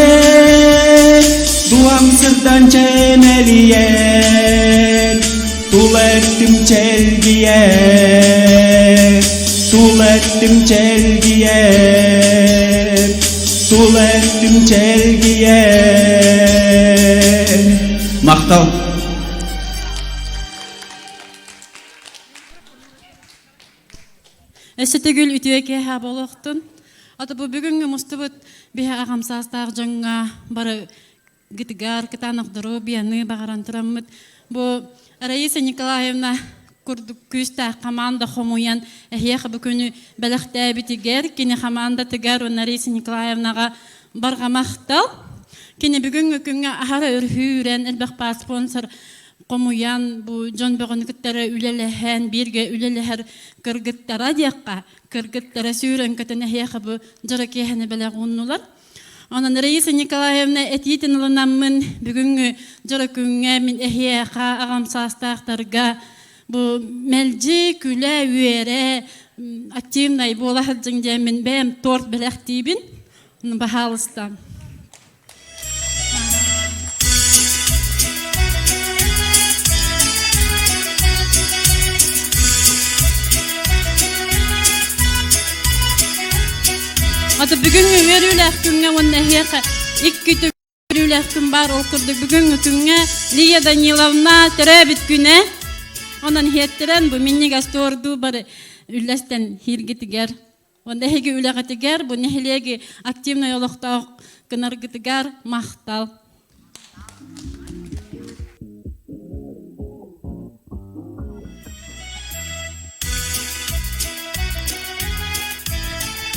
дууһам сырдан чэмэлийэн, тула өттүм чэлгийэн, тула өттүм чэлгийэн, тула өттүм чэлгийэн. Махтал. Өссө төгүл үтүө киэһэ буолуохтун. Ата бу бүгүҥҥү мустубут биһи аҕам саастаах дьоҥҥо бары гытыгар кытаанах доруобуйаны баҕаран тураммыт бу Раиса Николаевна курдук күүстээх команда хомуйан эһиэхэ бу күнү бэлэхтээбитигэр кини хамаандатыгар уонна Раиса Николаевнаҕа барҕа махтал. Кини бүгүҥҥү күҥҥэ аһара өрүһүүрэн элбэх спонсор. хомуйан бу дьон бөҕөнү кыттары үлэлэһэн бииргэ үлэлэһэр кыргыттара диэххэ кыргыттара сүүрэн көтөн эһиэхэ бу дьоро киэһэни бэлэх ууннулар. Онон Раиса Николаевна этиитин ылынаммын бүгүҥҥү дьоро күҥҥэ мин эһиэхэ аҕам саастаахтарга бу мэлдьи күлэ-үөрэ активнай буола сылдьыҥ диэммин бэйэм торт бэлэхтиибин. Баһаалыста. Аты бүгүҥҥү үөрүүлээх күҥҥэ уонна эһиэхэ икки үөрүүлээх күн баар ол курдук бүгүҥҥү күҥҥэ Лия Даниловна төрөөбүт күнэ. Онон иһиэттэрэн бу минньигэс туордуу бары үллэстэн иһиргитигэр Онно эһиги үлэҕитигэр, бу нэһилиэги активнай олохтоох гынаргытыгар махтал.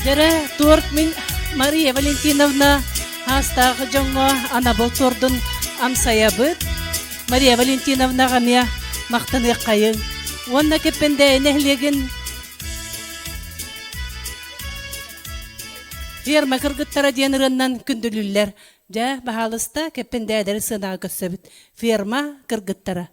Дьэрэ торт мин Мария Валентиновна хаастаах дьоҥҥо анабыл тордун амсайабыт. Мария Валентиновнаҕа эмиэ махтаныаххайыҥ. Уонна Кэппэндээйи нэһилиэгин Ферма кыргыттара диэн ырыаннан күндүлүүллэр. Дьэ, баһаалыста, Кэппэндээдэри сыанаҕа көрсөбүт. Ферма кыргыттара.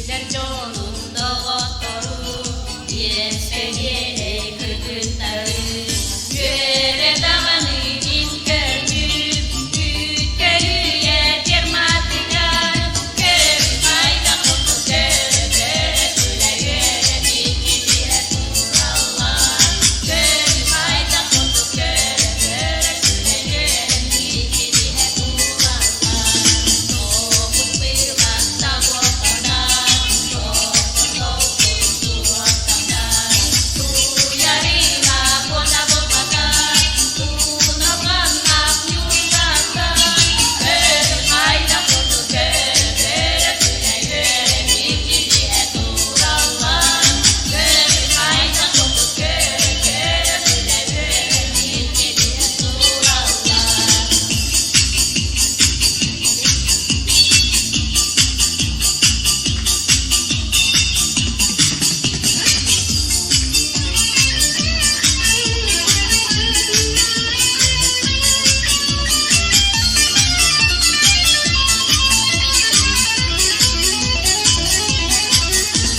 Билэр дьонум доҕотторум, иэскэ-иэлэй кыргыттары, үөрэ даҕаны мин көрдүм, үүт-көлүйэ ферматыгар, көрүҥ хайдах курдук көрө-көрө күлэ-үөрэ мичилиһэ тураллар, көрүҥ хайдах курдук көрө-көрө күлэ-үөрэ мичилиһэ тураллар. Тоҕус быылатта буотардар, тоҕус суоттардар, Туйарыына буота буолбатар, Туналҕаннаах ньуурдартан, Көрүҥ хайдах курдук көрө-көрө күлэ-үөрэ мичилиһэ тураллар, Көрүҥ хайдах курдук көрө-көрө күлэ-үөрэ мичилиһэ тураллар.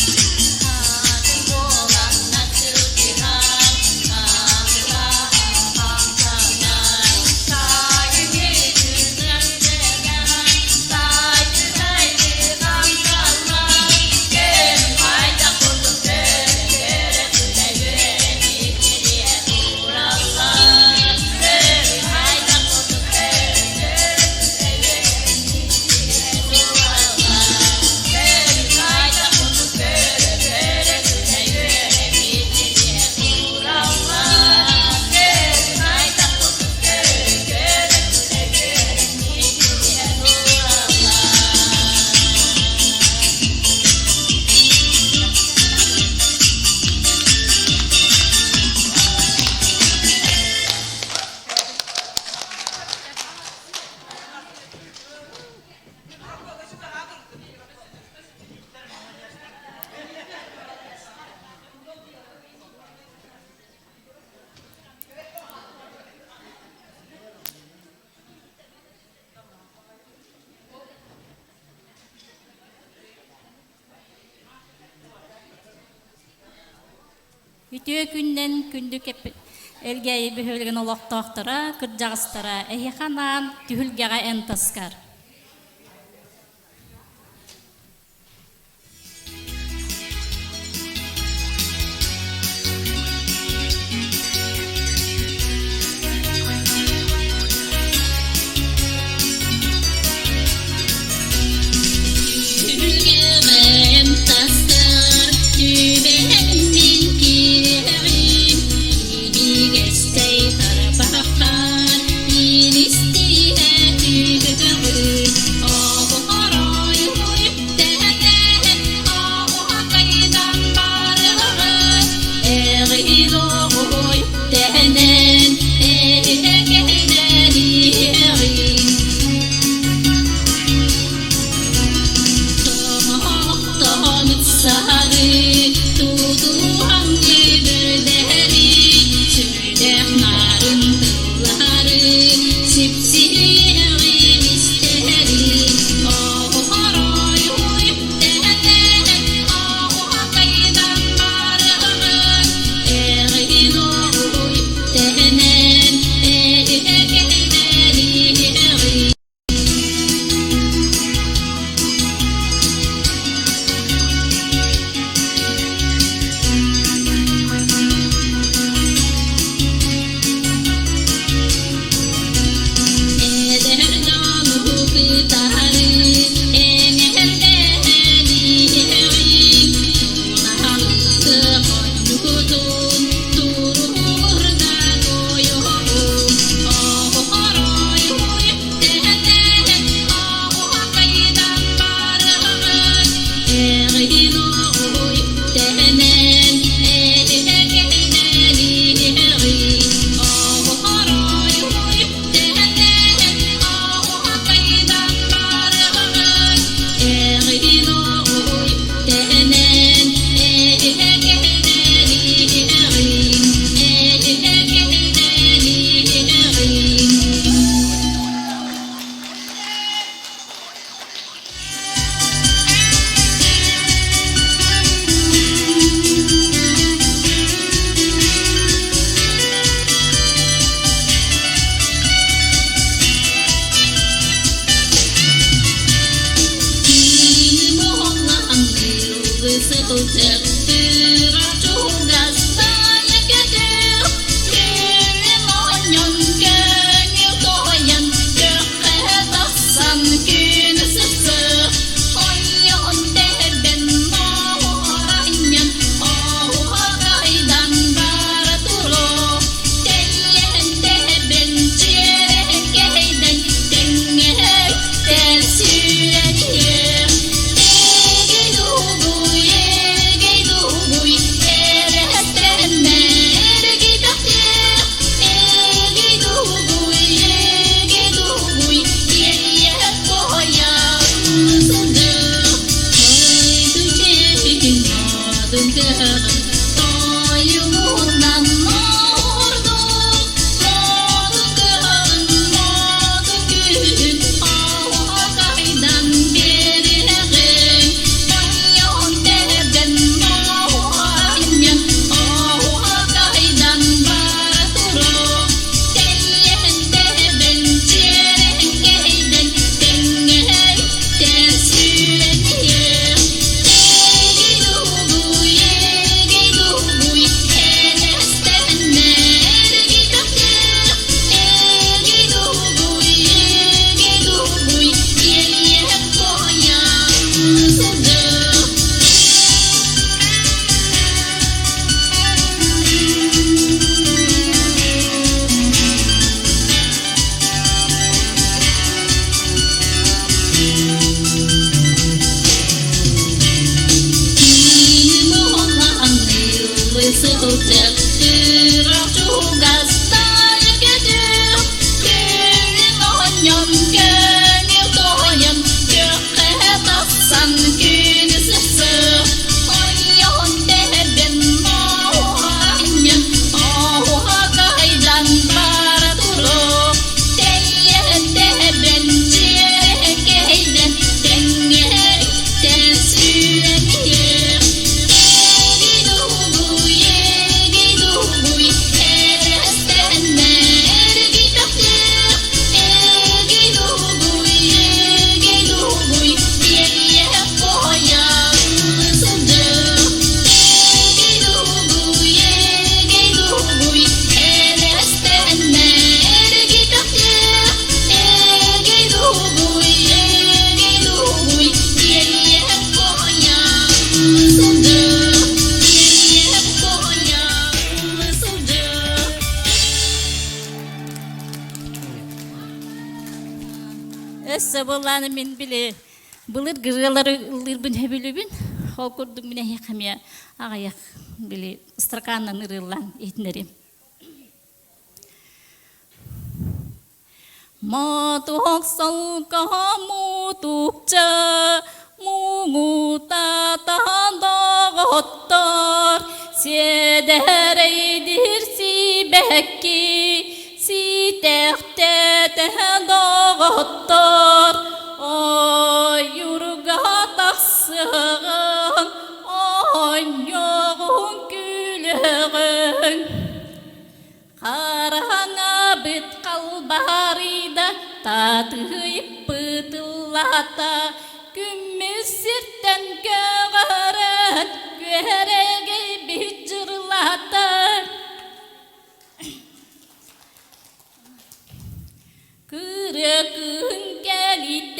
Атын буоланнар сылдьыһан, хаамыраһан хамсанан, сайын сайды-сайды хамсанан, көр хайдах курдук көрө-көрө күлэ-үөрэ мичилиһэ тураллар. Көр хайдах курдук көрө-көрө күлэ-үөрэ мичилиһэ тураллар. Көр хайдах курдук көрө-көрө күлэ-үөрэ мичилиһэ тураллар. Көр хайдах курдук көрө-көрө күлэ-үөрэ мичилиһэ тураллар. Үтүө күннэн күндү Элгээйи бөһүөлэгин олохтоохторо, кырдьаҕастара, эһиэхэ анаан түһүлгэҕэ эн таскар. Түһүлгэҕэ тастар, түбэһэн мин киэҕим, ибигэстэй тарбахха. Кытары эҥэрдэһэниэҕиҥ, Тунаһалыы хонньукутун туругурда тойоҕум. Оһорой үктэһэн, оһуохайдан барыһыҥ, Эҕин оҕуй тэһэнэн, эһэкэһэнэниэҕиҥ. Оһорой үктэһэн, оһуохайдан барыһыҥ, Эҕин оҕуй тэһэнэн, эһэкэһэнэниэҕиҥ, эһэкэһэнэниэҕиҥ. Өссө буоллааны мин били былыр ырыалары ыллыырбын сөбүлүүбүн. Ол курдук мин эһиэхэ эмиэ аҕыйах били строканнан ырыаллаан иһитиннэриэм. Мотуок солко мутукча муҥутатан доҕоттор сиэдэрэйдир сибэкки ситэхтэтэ доҕоттор ойуурга тахсыаҕыҥ оонньуоҕуҥ күлүөҕүҥ Хараҥабыт халбарыйда, татыйыппыт ыллаата, күммүт сиртэн көҕөрөн, күөрэгэйбит дьырылаата. Кырыа кыһын кэлиитэ.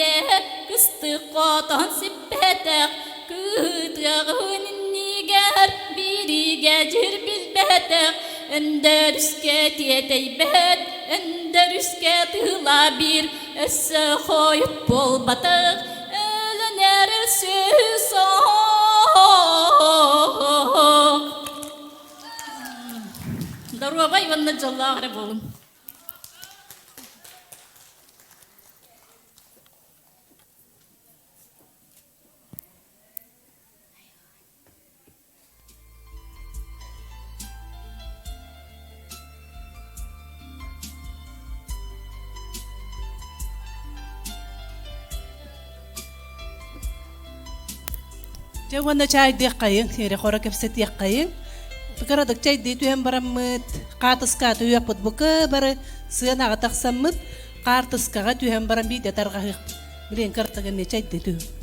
Кыстык хотон сиппэтэх, кыытыаҕын иннигэр биригэ дьир билбэтэх, өндөрүскэ тиэтэйбэт, өндөрүскэ тыла биир, өссө хойут буолбатах, өлөн эрэр сүөһү суох. Доруобай уонна дьоллоох эрэ буолуҥ. Дьэ уонна чаайдыаххайыҥ, эрэ-хоро кэпсэтиэххэйиҥ. Кырадык чайдыы түһэн бараммыт, хаатыска түһүөхпүт бука бары сыанаҕа тахсаммыт, хаартыскаҕа түһэн баран биирдэ тарҕаһыахпыт. Билигин кыратык эмиэ чайдыы түһүҥ.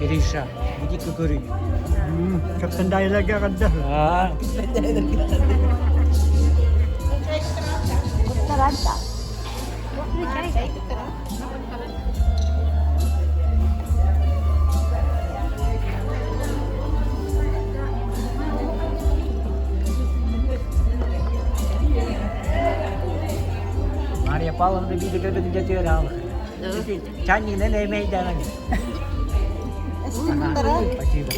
Гриша, иди кукурик. Кэптендайларга гадда. Мария Павловна биир кэлбитин дьэ ал. Чаннинен эмейдэнэн. Спасибо.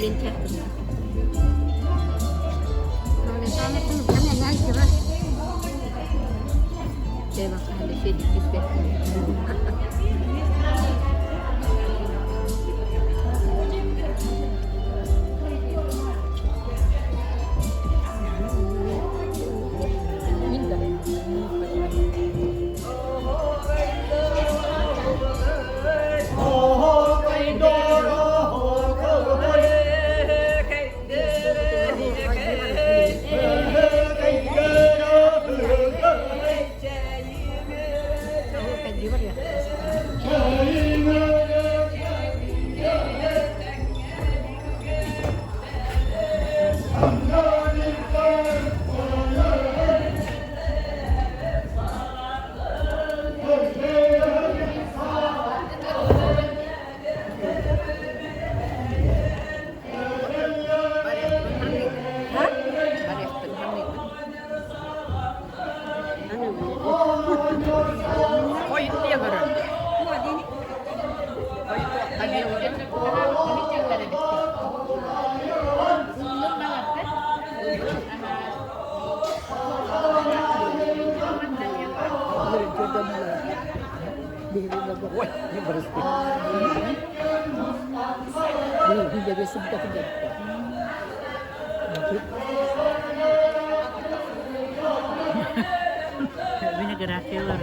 Ой, не барысты. Винографиялар.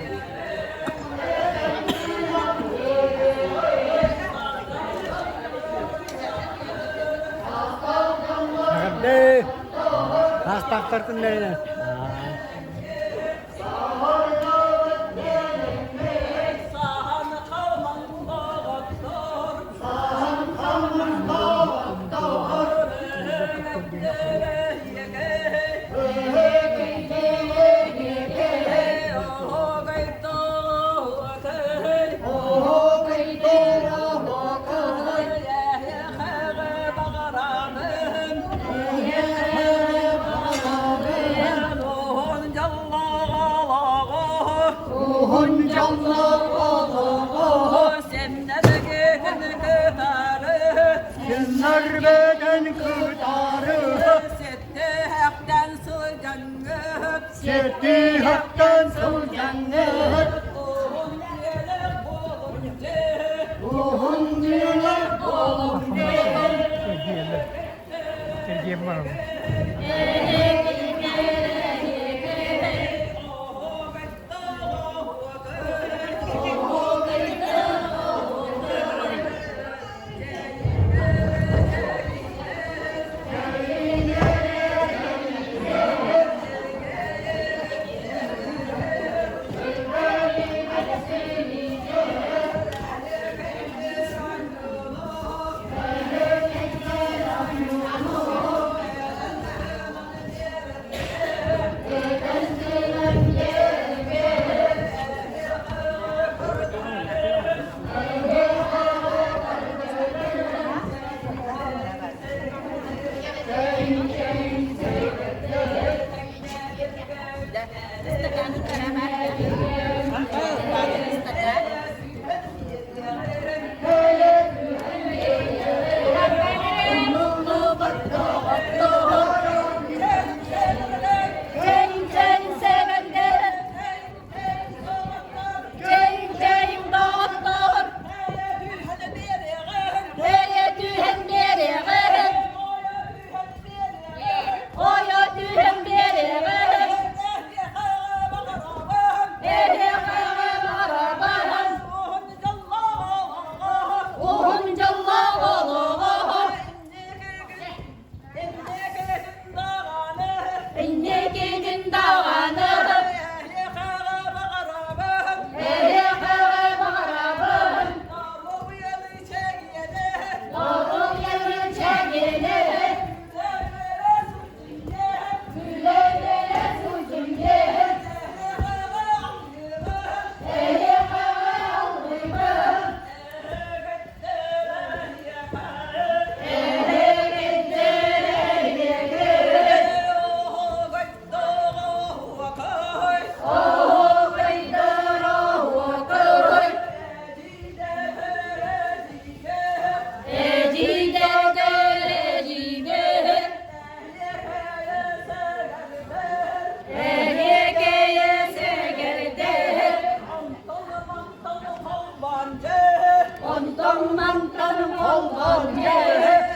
Эҕэрдэ! Саастаахтар күннэринэн. Сыннарбeden кытары Сеtti haktan сылдьаҥҥыт Уһун дьиэлэр буолуҥ Сергей Маров. Ondan mantan olmaz.